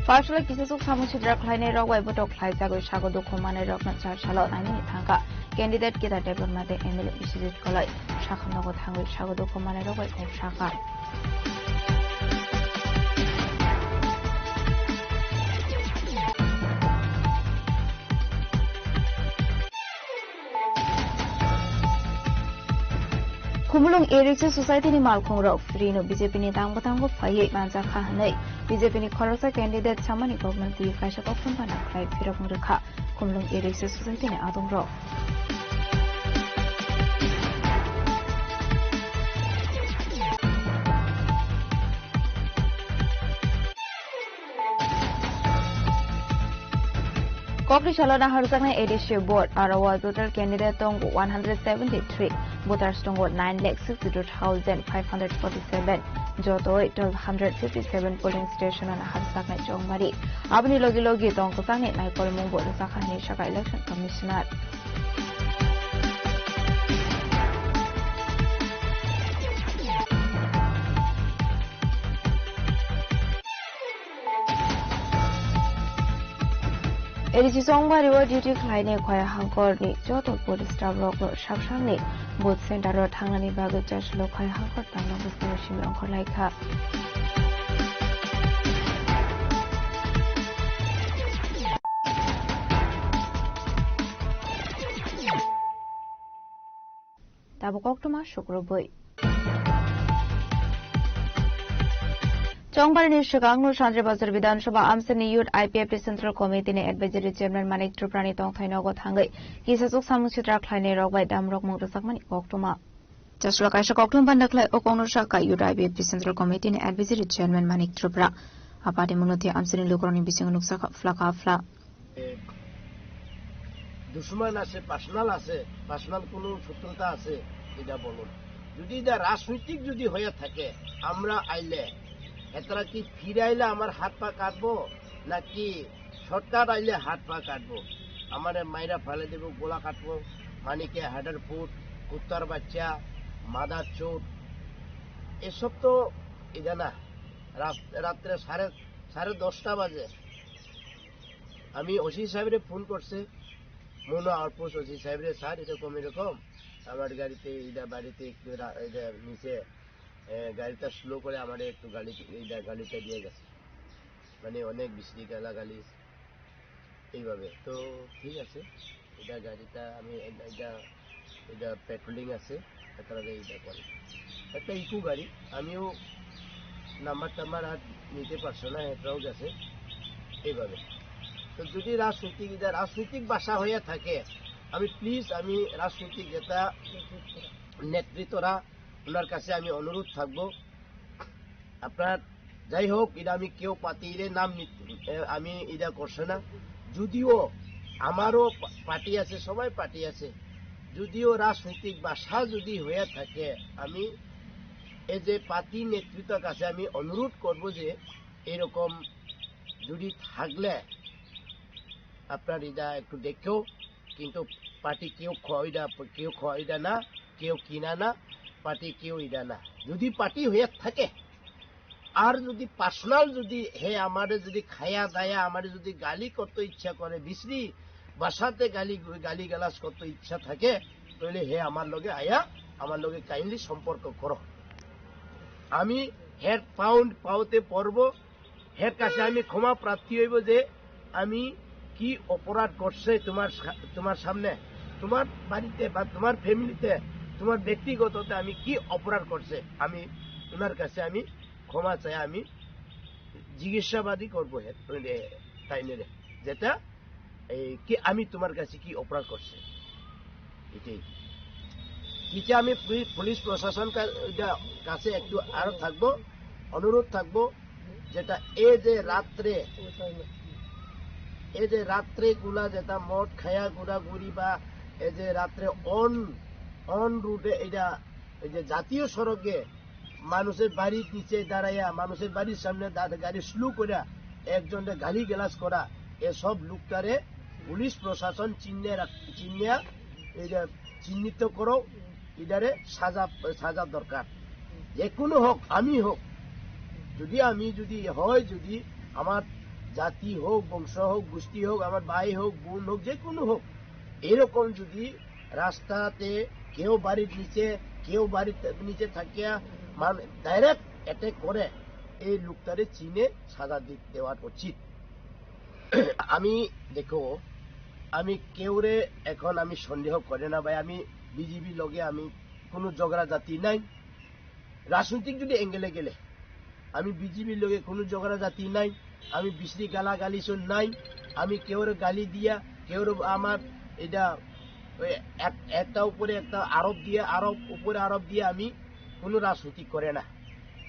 Parsala kisasuk samung sitra khlainai rok bai botok khlaijagwi sago dukhu manai rokno char salo nainani thangkha candidate Kidar Debbarma tei M L A Biswajit Koloi. Sakha nogo thangwi sago dukhu manai rok bai kok sakha. Khumulwng Iriksa Society ni malkhung rok free no B J P ni tangbo tangbo phaiwi manjakha hwnwi B J P ni khoroksa candidate samani kokno twi kaisa koktwma nang khlai phirok wng rwkha Khumulwng Iriksa Society ni adong rok. Kokri salo naharjaknai A D C board, aro o total candidate tongo one hundred seventy-three, voters tongo nine lakh sixty-two thousand five hundred forty-seven, jotoi twelve hundred fifty-seven polling station o naharjaknai chongbari. Aboni logi logi tong kwchangni naikolmung bo rwjakha hinwi sakha Election Commissioner. A D C chongbari o duty khlainai Khaya Hangkor ni joto police staff rok no sak sakni booth center o thangnani bagwi chaslo Khaya Hangkor tangna bwskango simi ongkhor laikha. Tabuk koktwma sukrubwi. Chongbarini swkangno Sanjay Bazar Bidhan Sabha amsini Youth I P F T Central Committee ni Advisory Chairman Manik Tripura ni tongthai nogo thangwi kisachuk samung sitra khlainai rok bai damrok mung rwjakmani koktwma. Chaslo kaisa koktwma banda khlai o kokno sakha Youth I P F T Central Committee ni Advisory Chairman Manik Tripura. Apadi munuti amsini lukurokni bisingo nukjakha phlakha phla. দুশমন আছে, পার্সোনাল আছে, পার্সোনাল কোনো শত্রুতা আছে, এটা বলুন। যদি এটা রাজনৈতিক যদি হয়ে থাকে, আমরা আইলে, এতারা কি ফিরে আইলে আমার হাত পা কাটবো, নাকি শর্টকাট আইলে হাত পা কাটবো? আমারে মাইরা ফেলে দেবো, গোলা কাটবো, মানিকে হেডার ফুট, কুত্তার বাচ্চা, মাদার চোর, এসব তো এটা না। রাত-, রাত্রে সাড়ে, সাড়ে দশটা বাজে। আমি ওসি সাহেবরে ফোন করছে, মনো আউটপোস্ট ওসি সাহেবরে, "স্যার, এরকম এরকম আমার গাড়িতে, এটা বাড়িতে একটু রা-, এটা নিচে, এ, গাড়িটা স্লো করে আমারে একটু গাড়ি, এটা গাড়িটা দিয়ে গেছে।" মানে অনেক বিশ্রী গালাগালি এইভাবে। তো ঠিক আছে, এটা গাড়িটা আমি, এটা, এটা পেট্রোলিং আছে, আপনারা এটা করেন। একটা ইকো গাড়ি, আমিও নাম্বার টাম্বার আর নিতে পারছো না, এটাও গেছে এইভাবে। তো যদি রাজনৈতিক, এটা রাজনৈতিক ভাষা হয়ে থাকে, আমি প্লিজ, আমি রাজনৈতিক যেটা নেতৃত্বরা, ওনার কাছে আমি অনুরোধ থাকবো, আপনার যাই হোক, এটা আমি কেউ পার্টিরে নাম নিত-, এ, আমি এটা করছে না। যদিও আমারও পা-, পার্টি আছে, সবাই পার্টি আছে। যদিও রাজনৈতিক ভাষা যদি হয়ে থাকে, আমি এজ এ পার্টি নেতৃত্বের কাছে আমি অনুরোধ করব যে এরকম যদি থাকলে আপনার এটা একটু দেখেও, কিন্তু পার্টি কেউ খোয়া এটা, কেউ খোয়া এটা না, কেউ কিনা না, পার্টি কেউ এটা না। যদি পার্টি হয়ে থাকে, আর যদি পার্সোনাল যদি হে আমারে যদি খায়া দায়া আমারে যদি গালি করতে ইচ্ছা করে, বিশ্রী ভাষাতে গালি, গালি গালাজ করতে ইচ্ছা থাকে, তাহলে হে আমার লগে আয়া, আমার লগে কাইন্ডলি সম্পর্ক করো। আমি হের পাউন্ড পাওতে পারবো, হের কাছে আমি ক্ষমা প্রার্থী হইব যে আমি কি অপরাধ করছে তোমার সা-, তোমার সামনে, তোমার বাড়িতে বা তোমার ফ্যামিলিতে, তোমার ব্যক্তিগততে আমি কি অপরাধ করছে, আমি ওনার কাছে আমি ক্ষমা চাই, আমি জিজ্ঞাসাবাদই করবো হে, ওই রে, তাই মেরে, যেটা এই কি আমি তোমার কাছে কি অপরাধ করছে, এটাই। নিচে আমি পুলি-, পুলিশ প্রশাসন কা-, এটা কাছে একটু আরো থাকবো, অনুরোধ থাকবো, যেটা এই যে রাত্রে, এই যে রাত্রে গুলা যেটা মদ খায়া ঘোরাঘুরি বা এই যে রাত্রে অন, অন রুটে এটা, এই যে জাতীয় সড়কে মানুষের বাড়ির নিচে দাঁড়াইয়া, মানুষের বাড়ির সামনে দা-, গাড়ি স্লো করা, একজনকে গালি গালাজ করা, এসব লোকটারে পুলিশ প্রশাসন চিহ্নে রাখ-, চিহ্নে, এই যে চিহ্নিত করো, এটারে সাজা, সাজা দরকার। যে কোনো হোক, আমি হোক, যদি আমি যদি হয়, যদি আমার জাতি হোক, বংশ হোক, গোষ্ঠী হোক, আমার ভাই হোক, বোন হোক, যে কোনো হোক, এরকম যদি রাস্তাতে কেউ বাড়ির নিচে, কেউ বাড়ির নিচে থাকিয়া মানে ডাইরেক্ট অ্যাটাক করে, এই লোকটারে চিনে সাজা দি-, দেওয়া উচিত। আমি দেখো, আমি কেউরে এখন আমি সন্দেহ করে না ভাই, আমি বিজেপির লগে আমি কোনো ঝগড়া জাতি নাই। রাজনৈতিক যদি অ্যাঙ্গেলে গেলে আমি বিজেপির লগে কোনো ঝগড়া জাতি নাই, আমি বিশ্রী গালাগালি সব নাই, আমি কেউরে গালি দিয়া, কেউরে আমার এটা ওই এক-, একটা উপরে একটা আরোপ দিয়ে, আরোপ উপরে আরোপ দিয়ে আমি কোনো রাজনীতি করে না।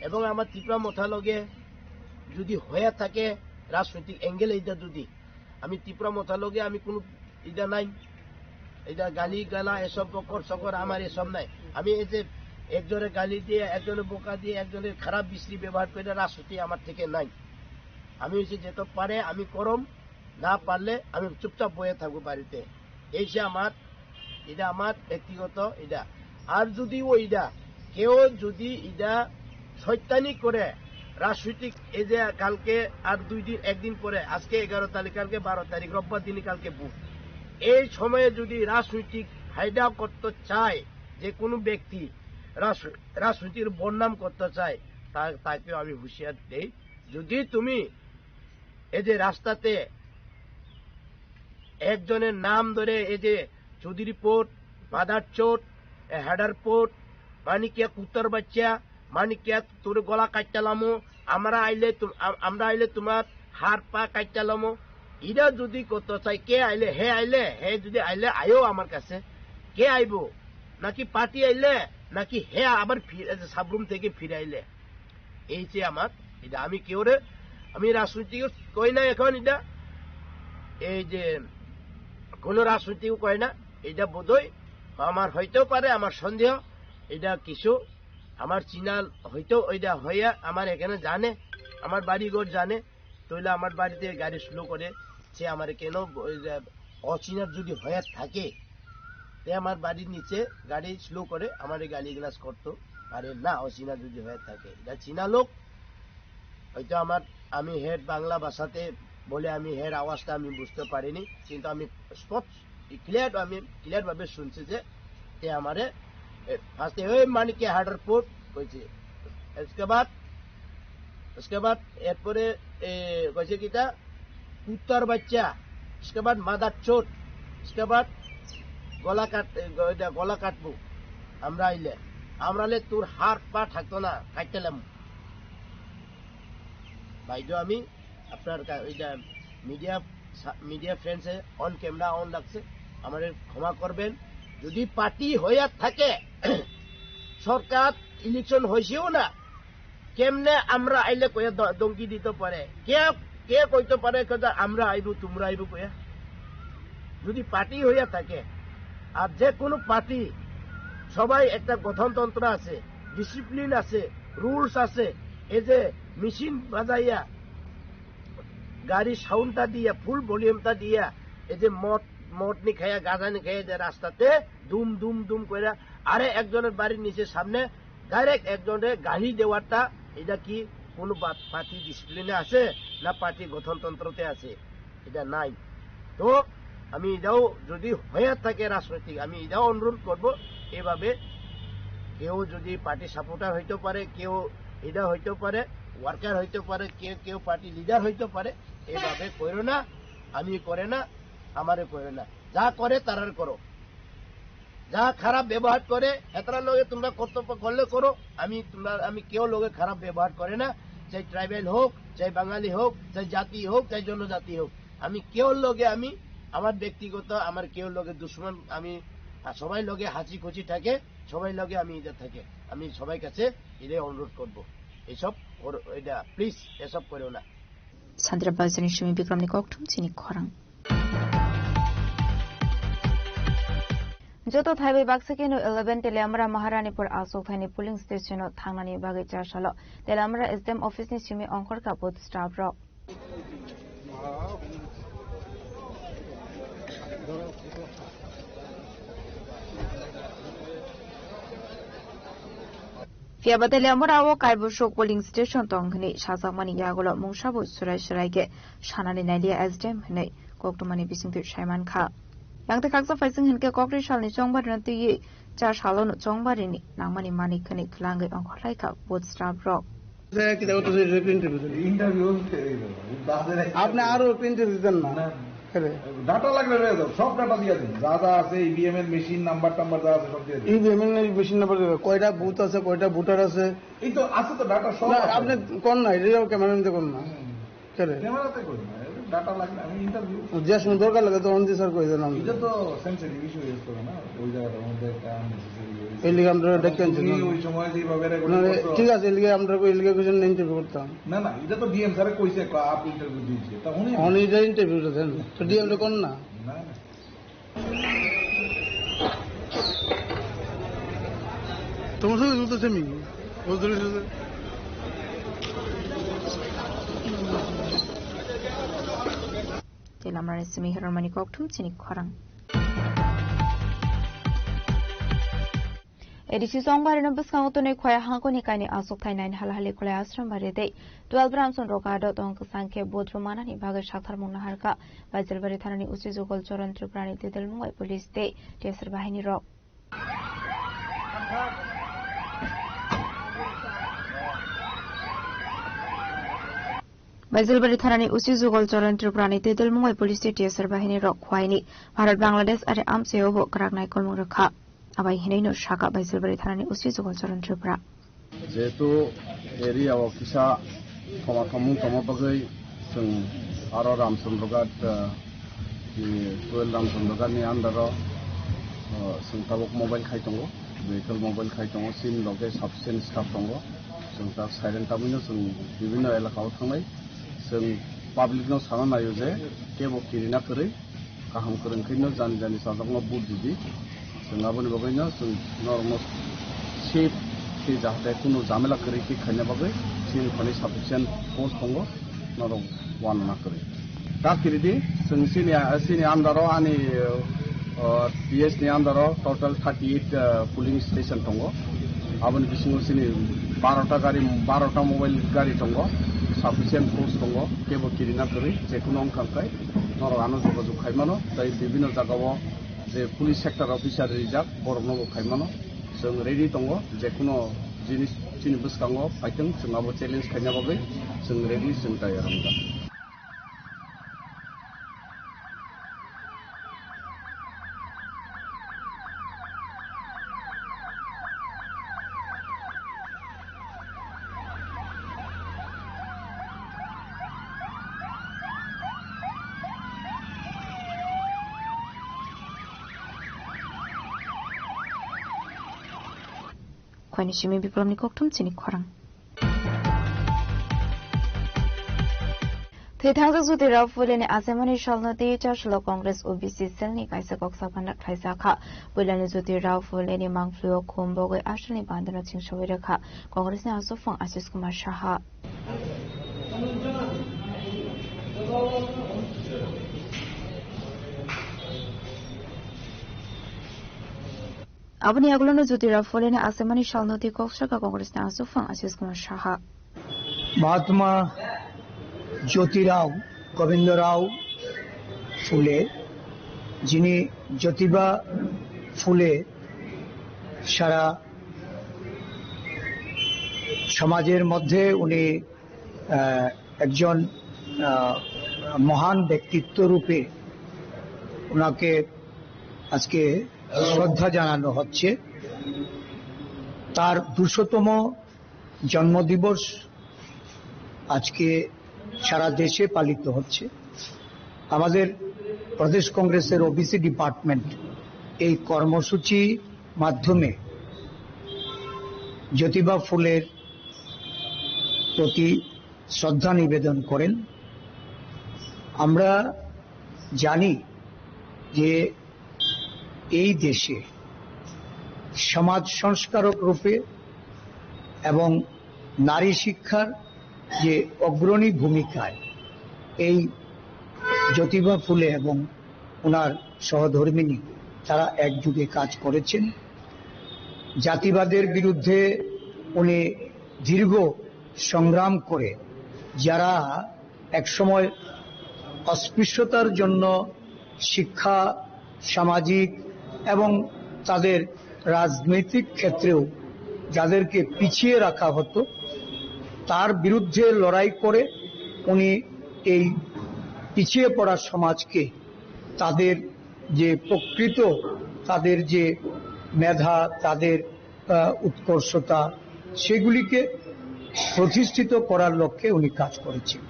এবং আমার ত্রিপুরা মথা লগে যদি হয়ে থাকে রাজনৈতিক অ্যাঙ্গেল এটা যদি আমি ত্রিপুরা মথা লগে আমি কোনো এটা নাই, এটা গালি গালা এসব বকর সকর আমার এসব নাই। আমি এই যে একজনে গালি দিয়ে, একজনে বোকা দিয়ে, একজনে খারাপ বিশ্রী ব্যবহার করে রাজনীতি আমার থেকে নাই। আমি হচ্ছে যত পারে আমি করম, না পারলে আমি চুপচাপ বয়ে থাকবো বাড়িতে। এই যে আমার, এটা আমার ব্যক্তিগত এটা। আর যদি ওইটা কেউ যদি এটা শয়তানি করে রাজনৈতিক, এই যে কালকে আর দুই দিন, একদিন পরে, আজকে এগারো তারিখ, কালকে বারো তারিখ, রোববার দিনই কালকে ভোট। এই সময়ে যদি রাজনৈতিক ফায়দা করতে চায় যে কোনো ব্যক্তি, রাজ-, রাজনীতির বদনাম করতে চায়, তা-, তাকেও আমি হুঁশিয়ার দেই। যদি তুমি এই যে রাস্তাতে একজনের নাম ধরে এই যে চৌধুরী পোর্ট, মাদার চোট, হেডার পোর্ট, মানিকিয়া কুত্তার বাচ্চা, মানিকিয়া তোর গলা কাটতালামো, আমরা আইলে তুম-, আম-, আমরা আইলে তোমার হাত পা কাটতালামো। এরা যদি করতে চাই, কে আইলে, হে আইলে, হে যদি আইলে আয়ো আমার কাছে, কে আইবো? নাকি পার্টি আইলে, নাকি হে আবার ফিরে, সাবরুম থেকে ফিরে আইলে? এই যে আমার, এটা আমি কেউরে, আমি রাজনৈতিক কই না এখন এটা, এই যে কোনো রাজনৈতিক কয় না, এটা বোধহয় আমার হইতেও পারে, আমার সন্দেহ, এটা কিছু আমার চিনাল হইতেও এটা হইয়া আমার এখানে জানে, আমার বাড়িঘর জানে, তাহলে আমার বাড়িতে গাড়ি স্লো করে, সে আমার কেন ওই যে অচেনা যদি হয়ে থাকে, তে আমার বাড়ির নিচে গাড়ি স্লো করে আমার এই গালি গ্লাস করতো পারে না, অচেনা যদি হয়ে থাকে। এটা চীনা লোক, হয়তো আমার, আমি হেড বাংলা ভাষাতে বলে আমি হেড আওয়াজটা আমি বুঝতে পারিনি, কিন্তু আমি স্পষ্ট ক্লিয়ার, আমি ক্লিয়ার ভাবে শুনছি যে তে আমারে ফার্স্টে ওই মানিকে হার্ডার পোর্ট কইছে, उसके बाद, उसके बाद এরপরে এ, কইছে কিতা, কুত্তার বাচ্চা, उसके बाद মাদার চোট, उसके बाद গলা কাট, এ, গ-, এটা গলা কাটবো আমরা আইলে, আমরা আইলে তোর হাত পা থাকতো না, কাটতালাম। বাইদেউ আমি আপনার কা-, এটা মিডিয়া সা-, মিডিয়া ফ্রেন্ডসে অন ক্যামেরা অন লাগছে, আমাদের ক্ষমা করবেন। যদি পার্টি হইয়া থাকে, সরকার ইলেকশন হয়েছেও না, কেমনে আমরা আইলে কইয়া দ-, ধমকি দিতে পারে? কে, কে কইতে পারে কথা আমরা আইবো, তোমরা আইবো কইয়া? যদি পার্টি হইয়া থাকে, আর যে কোনো পার্টি, সবাই একটা গঠনতন্ত্র আছে, ডিসিপ্লিন আছে, রুলস আছে। এই যে মেশিন বাজাইয়া, গাড়ি সাউন্ডটা দিয়া, ফুল ভলিউমটা দিয়া, এই যে মদ, মদ নি খাইয়া, গাঁজা নি খাইয়া যে রাস্তাতে দুম দুম দুম কইরা, আরে একজনের বাড়ির নিচে সামনে ডাইরেক্ট একজনরে গালি দেওয়াটা, এটা কি কোনো বা-, পার্টি ডিসিপ্লিনে আছে না পার্টি গঠনতন্ত্রতে আছে? এটা নাই। তো আমি এটাও যদি হয়ে থাকে রাজনৈতিক, আমি এটাও অনুরোধ করব, এভাবে কেউ যদি পার্টি সাপোর্টার হইতে পারে, কেউ এটা হইতে পারে, ওয়ার্কার হইতে পারে, কেউ কেউ পার্টি লিডার হইতে পারে, এভাবে করো না। আমি করে না, আমারে করে না, যা করে তারার করো। যা খারাপ ব্যবহার করে, হেতারা লগে তোমরা কর্তব্য করলে করো, আমি তোমরা, আমি কেউ লগে খারাপ ব্যবহার করে না, চাই ট্রাইবাল হোক, চাই বাঙালি হোক, চাই জাতি হোক, চাই জনজাতি হোক, আমি কেউ লগে, আমি আমার ব্যক্তিগত, আমার কেউ লগে দুশমন, আমি, আহ, সবাই লগে হাসি খুশি থাকে, সবাই লগে আমি এটা থাকে, আমি সবাই কাছে এটা অনুরোধ করব, এসব কর-, এটা প্লিজ এসব করেও না। Sandra Bazar ni simi Bikram ni kokthum chini khorang. Joto thaibai baksa keno eleven Teliamura Maharanipur aswk thaini polling station o thangnani bagwi chasalo Teliamura S D M office ni simi ongkhorkha booth staff rok. Phiya ba Teliamura o kaibusuk polling station tong hwnwi sajakmani yagulo mungsabo surai surai khe sanani nailiya S D M hwnwi koktwmani bisingtwi saimankha. Yang tei khaksa phaising hinkhe kokri salni chongbarino twiwi cha salono chongbarini nangmani manwi khwnwi khwlangwi ongkhorlaikha booth staff rok. Interview হচ্ছে এই তো, বাজারে আপনি আরো interview দেন না। না। কেন? ডাটা লাগবে রে, সব ডাটা দিয়ে দিন, যা যা আছে, ইভিএম এর মেশিন নাম্বার টাম্বার যা আছে, সব দিয়ে দিন। ইভিএম এর মেশিন নাম্বার দেবে, কয়টা বুথ আছে, কয়টা ভোটার আছে। এই তো আছে তো ডাটা, সব না, আছে। আপনি কোন না, এটা ক্যামেরা নিতে কোন না। হুম। কেন? ক্যামেরাতে করি না, ডাটা লাগবে, আমি ইন্টারভিউ। যে সময় দরকার লাগে তখন দিয়ে স্যার কই দেন আমাকে। এটা তো সেন্সিটিভ ইস্যু ইউজ করে না, ওই জায়গাটার মধ্যে একটা আননেসেসারি ইয়ে হয়েছে। এই লিগে আমরা এখন ডেকে আনছি, তুমি না? ওই সময় যেভাবে রেকর্ডিং না, করছো। ঠিক আছে, এই লিগে আমরা ওই লিগে কিছু ইন্টারভিউ করতাম। না, না, এটা তো ডিএম স্যারে কইছে, আপ ইন্টারভিউ দিয়েছে, তা উনি এখন এই যে ইন্টারভিউটা দেন, তো ডিএম টা কোন না? না, না। তোমার সঙ্গে তুলতেছে নি? বলতে রয়েছে যে Telamrani simi hirormani kokthum chini khorang. A D C Chongbarino bwskango tonwi Khoya hangkoni kaini aswk thai nine halahali Khulai Ashram Bari tei twelve Ramchandra Ghat o tong kwchang khe vote rwmanani bagwi saktharmung naharkha Baijalbari thanani O C Jugal Charan Tripurani twidelmung bai police tei T S R bahini rok. Baijalbari thanani O C Jugal Charan Tripurani twidelmung bai police tei T S R bahini rok Khoyaini Bharat Bangladesh ari amchaio bo kwrak naikolmung rwkha. Abai hinwi no saka Baijalbari thanani O C Jugal Charan Tripura. Jehetu area o kisa thoma thomung tongma bagwi chwng aro Ramchandra Ghat, ah, ni twelve Ramchandra Ghat ni under o, ah, chwng tabuk mobile khai tongo, vehicle mobile khai tongo, chini loge sufficient staff tongo, chwng ta silent tabwino chwng bibhinno elaka o thangnai. Chwng public no sana naio je kebo kirina kwrwi, kaham kwrwng khe no jani jani chajakno vote ridi. Chwng aboni bagwi no chwng norokno safe khe jahate kunu jamela kwrwi khe khaina bagwi chini thani sufficient force tongo, norok uanana kwrwi. Ta kiridi, chwng chini, chini under o ani, uh, P S ni under o total thirty eight, uh, polling station tongo. Aboni bisingo chini barota gari, barota mobile gari tongo, sufficient force tongo, kebo kirina kwrwi, jekunu wngkha khe norok ano jogajog khai mano, tei bibhinno jagao je police sector officer rijak, borokno bo khai mano. Chwng ready tongo, jekunu jinis chini bwskango phaitwng, chwng abo challenge khaina bagwi chwng ready, chwng tayar wngjak. Khoini simi Biplopni kokthum chini khorang. Thwi thangjak Jyotirao Phuleni achaimani salno tei chasalo Congress O B C cell ni kaisa kok saphana khlaijak kha. Puilani Jyotirao Phuleni mangphlio khum bogwi asalni bandano chingsawi rwkha Congress ni aswk phang Ashish Kumar Saha. Aboni yagulono Jyotirao Phuleni achaimani salno tei kok sakha Congress ni aswk phang Ashish Kumar Saha. Mahatma জ্যোতিরাও গোবিন্দরাও ফুলে, যিনি জ্যোতিবা ফুলে সারা সমাজের মধ্যে উনি, আহ, একজন, আহ, মহান ব্যক্তিত্ব রূপে ওনাকে আজকে শ্রদ্ধা জানানো হচ্ছে। তার দুশোতম জন্মদিবস আজকে সারা দেশে পালিত হচ্ছে। আমাদের প্রদেশ কংগ্রেসের ওবিসি ডিপার্টমেন্ট এই কর্মসূচি মাধ্যমে জ্যোতিবা ফুলের প্রতি শ্রদ্ধা নিবেদন করেন। আমরা জানি যে এই দেশে সমাজ সংস্কারক রূপে এবং নারী শিক্ষার যে অগ্রণী ভূমিকায় এই জ্যোতিবা ফুলে এবং ওনার সহধর্মিনী তারা একযোগে কাজ করেছেন। জাতিবাদের বিরুদ্ধে উনি দীর্ঘ সংগ্রাম করে যারা একসময় অস্পৃশ্যতার জন্য শিক্ষা, সামাজিক এবং তাদের রাজনৈতিক ক্ষেত্রেও যাদেরকে পিছিয়ে রাখা হতো, তার বিরুদ্ধে লড়াই করে উনি এই পিছিয়ে পড়া সমাজকে তাদের যে প্রকৃত, তাদের যে মেধা, তাদের, আহ, উৎকর্ষতা, সেগুলিকে প্রতিষ্ঠিত করার লক্ষ্যে উনি কাজ করেছেন।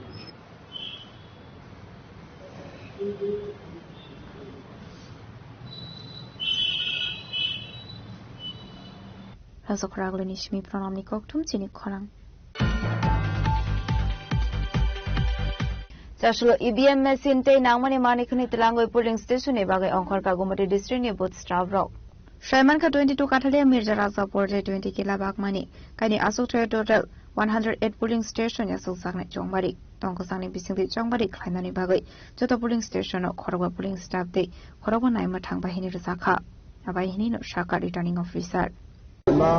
Rajak Ragulini simi pranamni kokthum chini khorang. Chaslo E V M machine tei nangmani manwi khwnwi twlangwi polling station ni bagwi ongkhorkha Gumati district ni booth staff rok. Saimankha twenty two Kathalia Mirza Raja Porte, twenty Kila Bagmani, kaini aswk thaya total one hundred eight polling station ni aswk saknai chongbari. Tongkwsangni bisingtwi chongbari khlainani bagwi joto polling station o khorokba polling staff tei khorokba naima thang bahini rwjakha. Abai hinino sakha returning officer. আমরা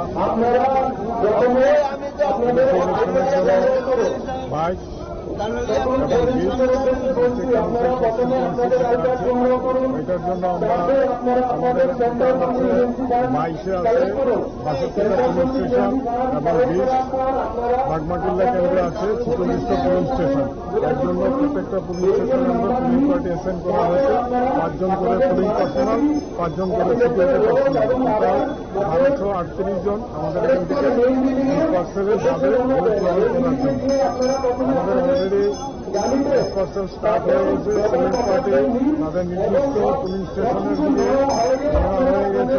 প্রথমে আপনাদের বাইশ এবং বিশ, আপনারা প্রথমে আপনাদের ID card সংগ্রহ করুন। এটার জন্য আমরা আমাদের বাইশে আছে বাষট্টিটা পুলিশ স্টেশন এবং বিশ বাগমাটিল্লা কেন্দ্রে আছে ছেচল্লিশটা পুলিশ স্টেশন। এর জন্য প্রত্যেকটা পুলিশ স্টেশনে আমরা পুলিশ পার্টি অ্যাসাইন করা হয়েছে, পাঁচজন করে পুলিশ পার্সোনাল, পাঁচজন করে সিকিউরিটি পার্সোনাল। বারোশো আটত্রিশ জন আমাদের এখান থেকে নিষ্পক্ষভাবে ভোট গ্রহণ করার জন্য। আমাদের অলরেডি নিষ্পক্ষ স্টার্ট হয়ে গেছে। সিলেট পার্টি তাদের নির্দিষ্ট পুলিং স্টেশনের দিকে রওনা হয়ে গেছে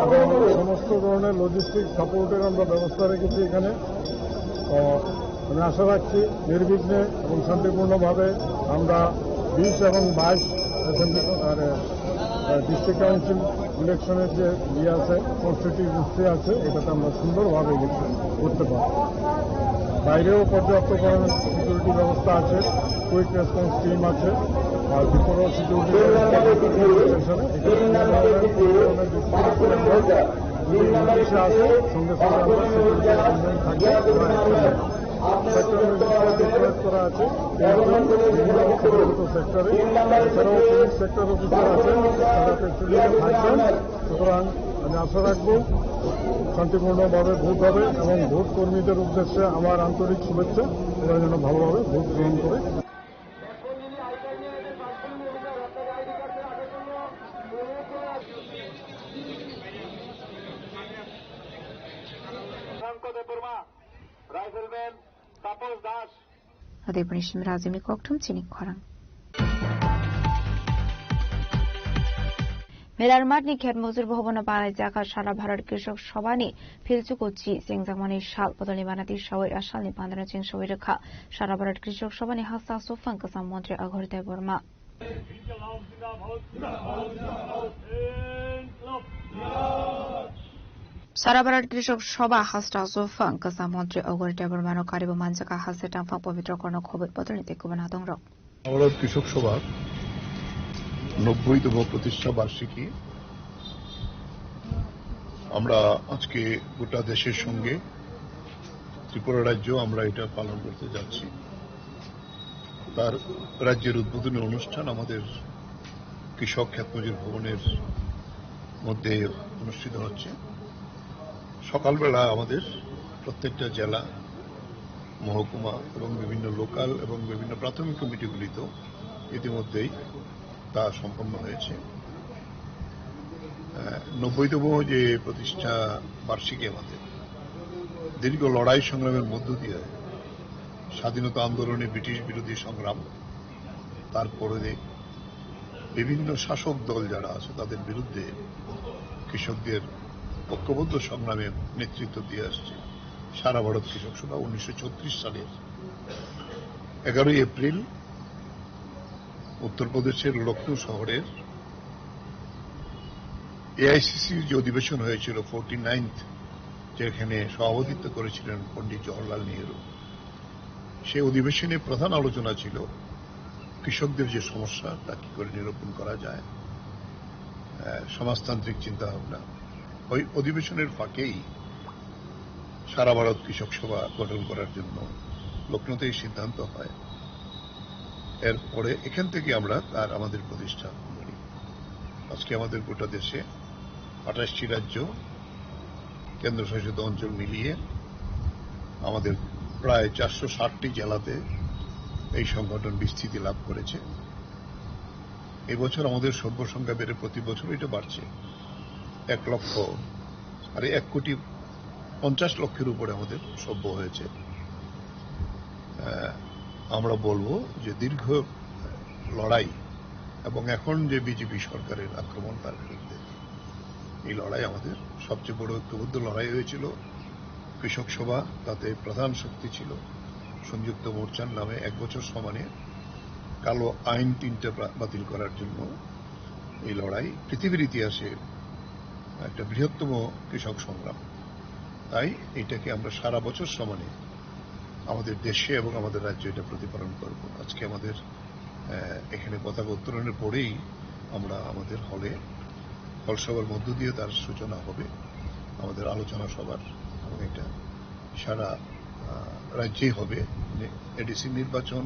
এবং সমস্ত ধরনের লজিস্টিক সাপোর্টের আমরা ব্যবস্থা রেখেছি এখানে। তো আমি আশা রাখছি নির্বিঘ্নে এবং শান্তিপূর্ণভাবে আমরা বিশ এবং বাইশ অ্যাসেম্বলি, মানে, আহ, ডিস্ট্রিক্ট কাউন্সিল ইলেকশনের যে ইয়ে আছে, কনস্টিটিউয়েন্সি আছে, এটাতে আমরা সুন্দরভাবে ইলেকশন করতে পারবো। বাইরেও পর্যাপ্ত পরিমাণ সিকিউরিটি ব্যবস্থা আছে, কুইক রেসপন্স টিম আছে, আর ভিতরেও সিকিউরিটি ব্যবস্থা আছে। এখানে কোনো ধরনের কোনো ধরনের বিশৃঙ্খলা ঘটলে আমরা পুলিশ আছে, সঙ্গে সঙ্গে আমরা সিকিউরিটি অ্যারেঞ্জমেন্ট থাকবে, আমরা অ্যাকশন নেব। সেক্টর নির্দিষ্ট ডিক্লেয়ার করা আছে, তেইশ জন বিভিন্ন ছোট ছোট সেক্টরে, এছাড়াও পুলিশ সেক্টর অফিসার আছে, তারা প্রেস রিলিজে থাকবেন। সুতরাং আমি আশা রাখবো শান্তিপূর্ণভাবে ভোট হবে এবং ভোট কর্মীদের উদ্দেশ্যে আমার আন্তরিক শুভেচ্ছা, এরা যেন ভালোভাবে ভোট গ্রহণ করে। Shankar Debbarma, rifleman Tapas Das. Adeboni simi rajini kokthum chini khorang. Melarmatni khet mojur bhobono banai jakha sara Bharat Krishok Sabhani philchuko chi chengjakmani sal bodolni banati sawi a salni pandano chengsawi rwkha sara Bharat Krishok Sabhani hasta suphang kwcham montri Aghori Debbarma. Sara Bharat Krishok Sabha hasta suphang kwcham montri Aghori Debbarmano karibo manjakha haste tangphang Pabitra Korno khobwi bodolni tei kubun hatongrok. Bharat কৃষক সভার নব্বইতম প্রতিষ্ঠা বার্ষিকী আমরা আজকে গোটা দেশের সঙ্গে ত্রিপুরা রাজ্য আমরা এটা পালন করতে যাচ্ছি। তার রাজ্যের উদ্বোধনী অনুষ্ঠান আমাদের কৃষক ক্ষেতমজুর ভবনের মধ্যে অনুষ্ঠিত হচ্ছে। সকালবেলা আমাদের প্রত্যেকটা জেলা মহকুমা এবং বিভিন্ন লোকাল এবং বিভিন্ন প্রাথমিক কমিটিগুলিতেও ইতিমধ্যেই তা সম্পন্ন হয়েছে। আহ, নব্বইতম যে প্রতিষ্ঠা বার্ষিকী আমাদের, দীর্ঘ লড়াই সংগ্রামের মধ্য দিয়ে স্বাধীনতা আন্দোলনে ব্রিটিশ বিরোধী সংগ্রাম, তারপরে বিভিন্ন শাসক দল যারা আছে তাদের বিরুদ্ধে কৃষকদের ঐক্যবদ্ধ সংগ্রামে নেতৃত্ব দিয়ে আসছে সারা ভারত কৃষক সভা উনিশশো ছত্রিশ সালের এগারোই এপ্রিল উত্তরপ্রদেশের লখনৌ শহরের এআইসিসির যে অধিবেশন হয়েছিল ফোর্টি নাইনথ, যেখানে সভাপতিত্ব করেছিলেন পণ্ডিত জওহরলাল নেহেরু, সেই অধিবেশনে প্রধান আলোচনা ছিল কৃষকদের যে সমস্যা তা কি করে নিরূপণ করা যায়, আহ, সমাজতান্ত্রিক চিন্তাভাবনা। ওই অধিবেশনের ফাঁকেই সারা ভারত কৃষক সভা গঠন করার জন্য লখনৌতেই সিদ্ধান্ত হয়। এরপরে এখান থেকে আমরা তার আমাদের প্রতিষ্ঠা করি। আজকে আমাদের গোটা দেশে আঠাশটি রাজ্য, কেন্দ্রশাসিত অঞ্চল মিলিয়ে আমাদের প্রায় চারশো ষাটটি জেলাতে এই সংগঠন বিস্তৃতি লাভ করেছে। এই বছর আমাদের সভ্য সংখ্যা বেড়ে প্রতি বছর এটা বাড়ছে, এক লক্ষ, আরে এক কোটি পঞ্চাশ লক্ষের উপরে আমাদের সভ্য হয়েছে। আহ, আমরা বলবো যে দীর্ঘ লড়াই এবং এখন যে বিজেপি সরকারের আক্রমণ তার বিরুদ্ধে এই লড়াই আমাদের সবচেয়ে বড় ঐক্যবদ্ধ লড়াই হয়েছিল। কৃষক সভা তাতে প্রধান শক্তি ছিল। সংযুক্ত মোর্চার নামে এক বছর সমানে কালো আইন তিনটা প্রা-, বাতিল করার জন্য এই লড়াই পৃথিবীর ইতিহাসে একটা বৃহত্তম কৃষক সংগ্রাম। তাই এটাকে আমরা সারা বছর সমানে আমাদের দেশে এবং আমাদের রাজ্যে এটা প্রতিপালন করব। আজকে আমাদের, আহ, এখানে পতাকা উত্তোলনের পরেই আমরা আমাদের হলে, হল সভার মধ্য দিয়ে তার সূচনা হবে, আমাদের আলোচনা সভার, এবং এটা সারা, আহ, রাজ্যেই হবে। এডিসি নির্বাচন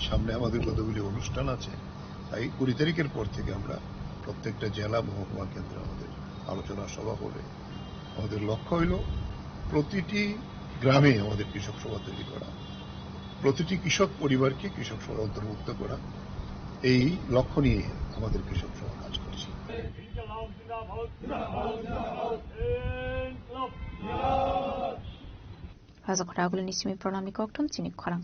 সামনে, আমাদের কতগুলি অনুষ্ঠান আছে, তাই কুড়ি তারিখের পর থেকে আমরা প্রত্যেকটা জেলা মহকুমা কেন্দ্রে আমাদের আলোচনা সভা হবে। আমাদের লক্ষ্য হইল প্রতিটি গ্রামে আমাদের কৃষক সভা তৈরি করা, প্রতিটি কৃষক পরিবারকে কৃষক সভার অন্তর্ভুক্ত করা, এই লক্ষ্য নিয়ে আমাদের কৃষক সভা কাজ করছে। Hajakhora agulini simi pranamni kokthum chini khorang.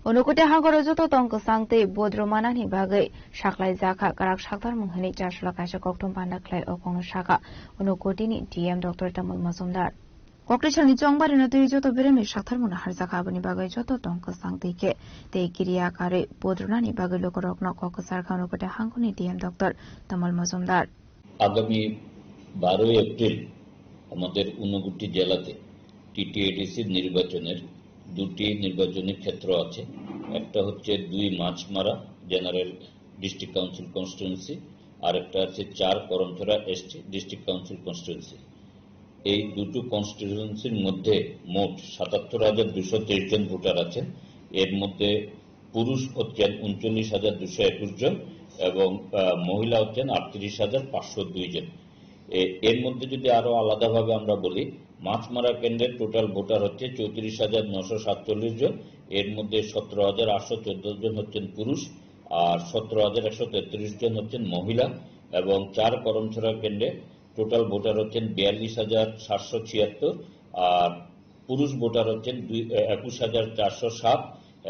Unukoti hangoro joto tong kwchang tei bodro manani bagwi saklai jakha kwrak saktarmung hwnwi Charchula kaisa kokthum panda khlai o kongno sakha Unukotini D M Doctor Tamal Majumdar. Kokthai salni chongbarino twi joto beremni saktarmungno harjakha, aboni bagwi joto tong kwchang twi khe tei kiriya karwi bodronani bagwi lukurokno kok kwcharkha Unukoti hangkoni D M Doctor Tamal Majumdar. আগামী বারোই এপ্রিল আমাদের ঊনকোটি জেলাতে টিটিএডিসি নির্বাচনের দুটি নির্বাচনী ক্ষেত্র আছে। একটা হচ্ছে দুই Machhmara general district council constituency, আর একটা আছে চার Karamchhara ST district council constituency. এই দুটো কনস্টিটিউয়েন্সির মধ্যে মোট সাতাত্তর হাজার দুশো তেইশ জন ভোটার আছেন। এর মধ্যে পুরুষ হচ্ছেন ঊনচল্লিশ হাজার দুশো একুশ জন এবং, আহ, মহিলা হচ্ছেন আটত্রিশ হাজার পাঁচশো দুই জন। এ-, এর মধ্যে যদি আরো আলাদাভাবে আমরা বলি, মাছমারা কেন্দ্রের টোটাল ভোটার হচ্ছে চৌত্রিশ হাজার নশো সাতচল্লিশ জন, এর মধ্যে সতেরো হাজার আটশো চোদ্দ জন হচ্ছেন পুরুষ, আর সতেরো হাজার একশো তেত্রিশ জন হচ্ছেন মহিলা, এবং চার করমছড়া কেন্দ্রে টোটাল ভোটার হচ্ছেন বিয়াল্লিশ হাজার সাতশো ছিয়াত্তর, আর পুরুষ ভোটার হচ্ছেন দুই, এ, একুশ হাজার চারশো সাত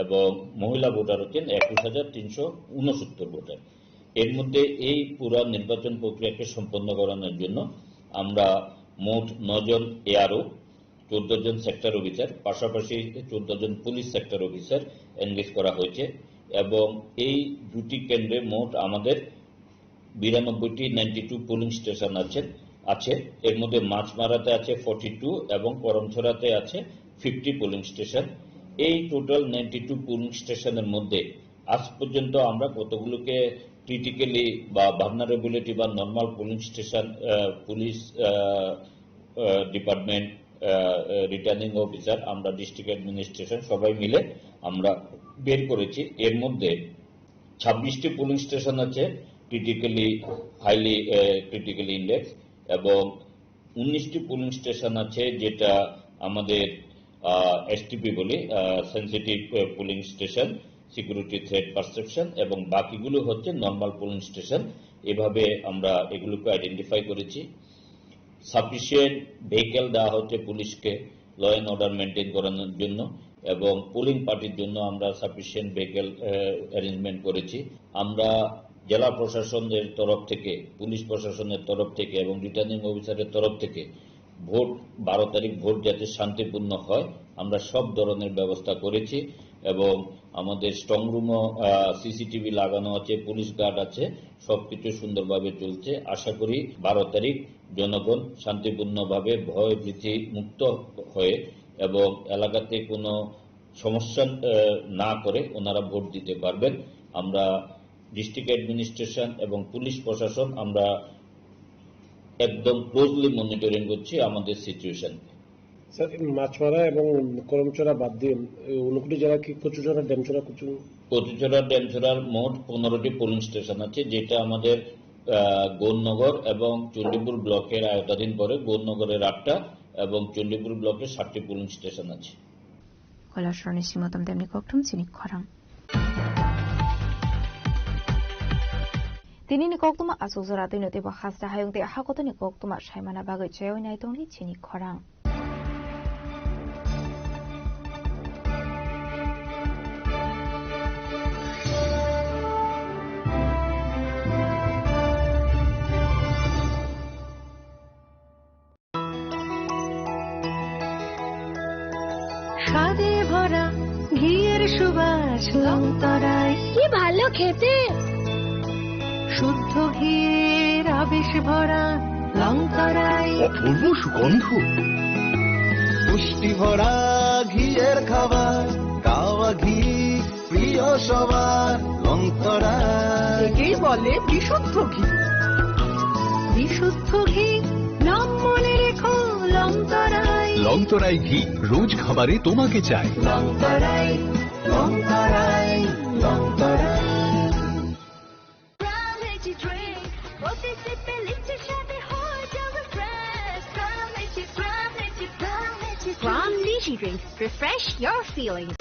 এবং মহিলা ভোটার হচ্ছেন একুশ হাজার তিনশো ঊনসত্তর ভোটার। এর মধ্যে এই পুরা নির্বাচন প্রক্রিয়াকে সম্পন্ন করানোর জন্য আমরা মোট নয় জন এআরও, চোদ্দ জন সেক্টর অফিসার, পাশাপাশি চোদ্দ জন পুলিশ সেক্টর অফিসার এনগেজ করা হয়েছে এবং এই দুটি কেন্দ্রে মোট আমাদের বিরানব্বইটি, নাইনটি টু, পোলিং স্টেশন আছে, আছে। এর মধ্যে মাছমারাতে আছে ফর্টি টু এবং করমছড়াতে আছে ফিফটি পোলিং স্টেশন। এই টোটাল নাইনটি টু পোলিং স্টেশনের মধ্যে আজ পর্যন্ত আমরা কতগুলোকে ক্রিটিক্যালি বা ভালনারেবিলিটি বা নর্মাল পোলিং স্টেশন, আহ, পুলিশ, আহ, আহ, ডিপার্টমেন্ট, আহ, আহ, রিটার্নিং অফিসার, আমরা ডিস্ট্রিক্ট অ্যাডমিনিস্ট্রেশন সবাই মিলে আমরা বের করেছি। এর মধ্যে ছাব্বিশটি পোলিং স্টেশন আছে ক্রিটিক্যালি, হাইলি, আহ, ক্রিটিক্যালি ইন্ডেক্স এবং উনিশটি পোলিং স্টেশন আছে, যেটা আমাদের, আহ, এসটিপি বলি, uh, sensitive, uh, polling station, security threat perception, এবং বাকিগুলো হচ্ছে নর্মাল পোলিং স্টেশন। এভাবে আমরা এগুলোকে আইডেন্টিফাই করেছি। সাফিসিয়েন্ট ভেহিকেল দেওয়া হচ্ছে পুলিশকে ল অ্যান্ড অর্ডার মেনটেন করানোর জন্য, এবং পোলিং পার্টির জন্য আমরা সাফিসিয়েন্ট ভেহিকেল, আহ, অ্যারেঞ্জমেন্ট করেছি। আমরা জেলা প্রশাসনের তরফ থেকে, পুলিশ প্রশাসনের তরফ থেকে এবং রিটার্নিং অফিসারের তরফ থেকে ভোট, বারো তারিখ ভোট যাতে শান্তিপূর্ণ হয়, আমরা সব ধরনের ব্যবস্থা করেছি। এবং আমাদের স্ট্রং রুমও, আহ, সিসিটিভি লাগানো আছে, পুলিশ গার্ড আছে, সবকিছু সুন্দরভাবে চলছে। আশা করি বারো তারিখ জনগণ শান্তিপূর্ণভাবে ভয় ভীতি মুক্ত হয়ে এবং এলাকাতে কোনো সমস্যা, আহ, না করে ওনারা ভোট দিতে পারবেন। আমরা ডিস্ট্রিক্ট অ্যাডমিনিস্ট্রেশন এবং পুলিশ প্রশাসন আমরা একদম ক্লোজলি মনিটরিং করছি আমাদের সিচুয়েশনকে। স্যার, এই মাছমারা এবং কলমছড়া বাদ দিয়ে, এই ঊনকোটি জেলা কি কচুছড়া, ডেমছড়া, কচু? কচুছড়া, ডেমছড়ার মোট পনেরোটি পোলিং স্টেশন আছে, যেটা আমাদের, আহ, গৌরনগর এবং চণ্ডীপুর ব্লকের আওতাধীন পড়ে। গৌরনগরের আটটা এবং চণ্ডীপুর ব্লকের সাতটি পোলিং স্টেশন আছে। Kailasharni Simotom Demni kokthum chini khorang. Tinini koktuma aswk jora twino teibo hasta hayung tei hakotoni koktuma saimana bagwi chaywi nai tongdi chini khorang. স্বাদে ভরা ঘিয়ের সুবাস লংতরাই। কি ভালো খেতে! শুদ্ধ ঘিয়ের আবেশ ভরা লংতরাই। অপূর্ব সুগন্ধ। পুষ্টি ভরা ঘিয়ের খাবার, কাওয়া ঘি প্রিয় সবার লংতরাই। একেই বলে বিশুদ্ধ ঘি। বিশুদ্ধ ঘি, নাম মনে রেখো লংতরাই। লংতরাই ঘি, রোজ খাবারে তোমাকে চাই। লংতরাই, লংতরাই, লংতরাই। Energy drink, প্রতি সিপে লিচ্ছে স্বাদে হয়ে যাবে fresh. Energy, Energy, Energy, Energy drink. Refresh your feelings.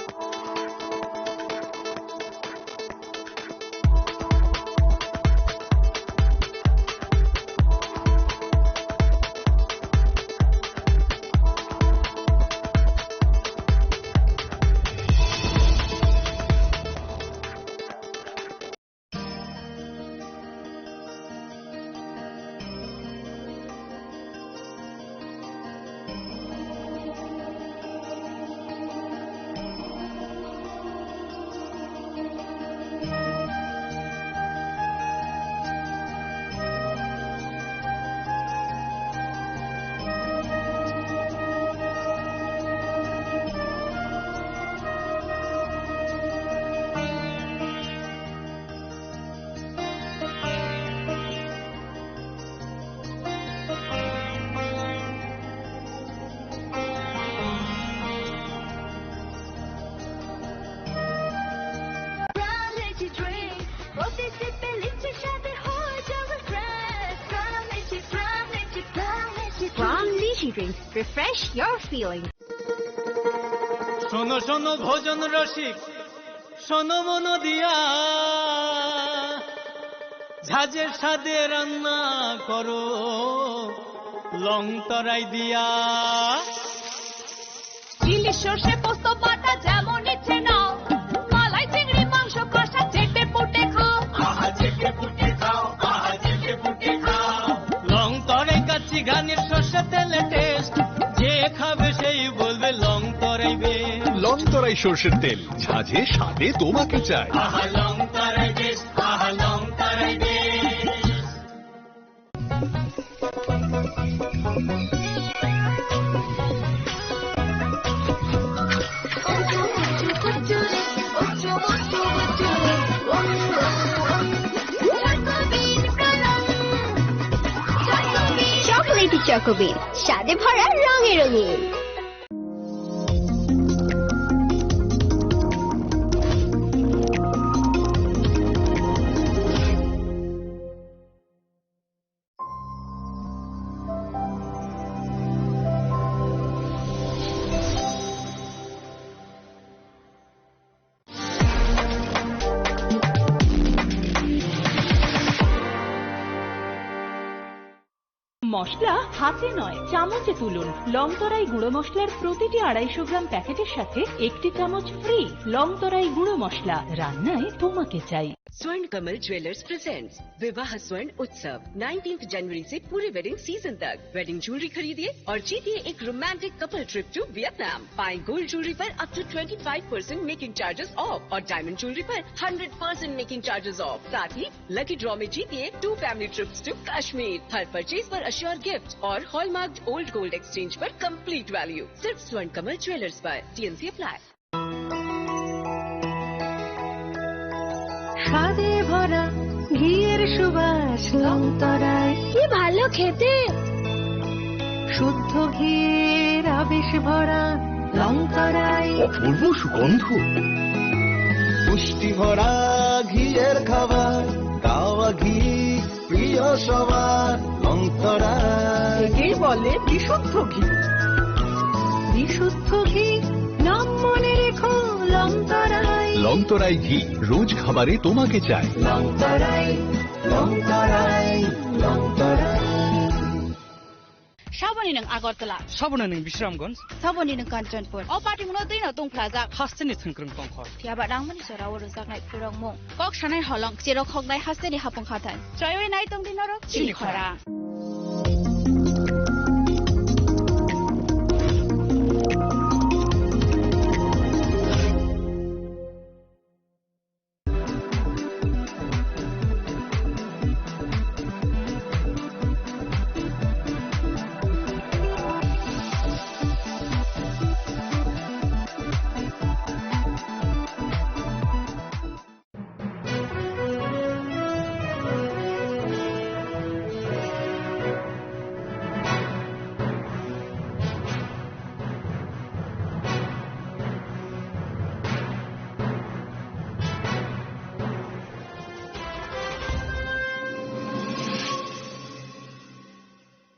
Refresh your feelings. শোনো শোনো ভোজন রসিক, শোনো মন দিয়া, ঝাঁঝের স্বাদে রান্না করো লং তরাই দিয়া। ইলিশ সর্ষে পোস্ত বাটা যেমন ইচ্ছে নাও, মালাই চিংড়ি মাংস কষা চেটে পুটে খাও। আহা, চেটে পুটে খাও, আহা, চেটে পুটে খাও। লং তরাই কাচ্চি ঘানির সর্ষে তেলে টেস্ট, যে খাবে সেই বলবে লং তরাই বেশ। লং তরাই সর্ষের তেল, ঝাঁঝে স্বাদে তোমাকে চাই। আহা, লং তরাই বেশ, আহা, লং তরাই বেশ। চকোলেটি চকোবিন, স্বাদে ভরা, রঙে রঙিন। মশলা হাতে নয়, চামচে তুলুন। লংতরাই গুঁড়ো মশলার প্রতিটি আড়াইশো গ্রাম প্যাকেটের সাথে একটি চামচ ফ্রি। লংতরাই গুঁড়ো মশলা, রান্নায় তোমাকে চাই। स्वर्ण कमल ज्वेलर्स प्रेजेंट्स विवाह स्वर्ण उत्सव, नाइनटीन्थ जनवरी से पूरे वेडिंग सीजन तक। वेडिंग ज्वेलरी खरीदिए और जीतिए एक romantic couple trip to Vietnam. पाएं गोल्ड ज्वेलरी पर up to twenty five percent making charges off और डायमंड ज्वेलरी पर hundred percent making charges off. साथ ही लकी ड्रॉ में जीतिए two family trips to Kashmir. हर परचेज पर अश्योर गिफ्ट और हॉलमार्क ओल्ड गोल्ड एक्सचेंज पर कंप्लीट वैल्यू। सिर्फ स्वर्ण कमल ज्वेलर्स पर। TNC apply. স্বাদে ভরা ঘিয়ের সুবাস লংতরায়। কি ভালো খেতে। শুদ্ধ ঘিয়ের আবেশ ভরা লংতরায়। অপূর্ব সুগন্ধ। পুষ্টি ভরা ঘিয়ের খাবার, গাওয়া ঘি প্রিয় সবার। লংতরায়। একেই বলে বিশুদ্ধ ঘি। বিশুদ্ধ ঘি, নাম মনে রেখো লংতরায়। লংতরাই ঘি রোজ খাবারে তোমাকে চাই। লংতরায়, লংতরায়, Longtharai. Saboni nwng Agartala. Saboni nwng Bisramganj. Saboni nwng Kanchanpur. O party muno twi no tongphlajak. Hasteni thwngkwrwng tongkhor. Phiya ba nangmani jora o rwjaknai phurokmung. Kok sanai holong, cherok hoknai hasteni hapung hathai. Choiwi nai tongdi norok chini khorang.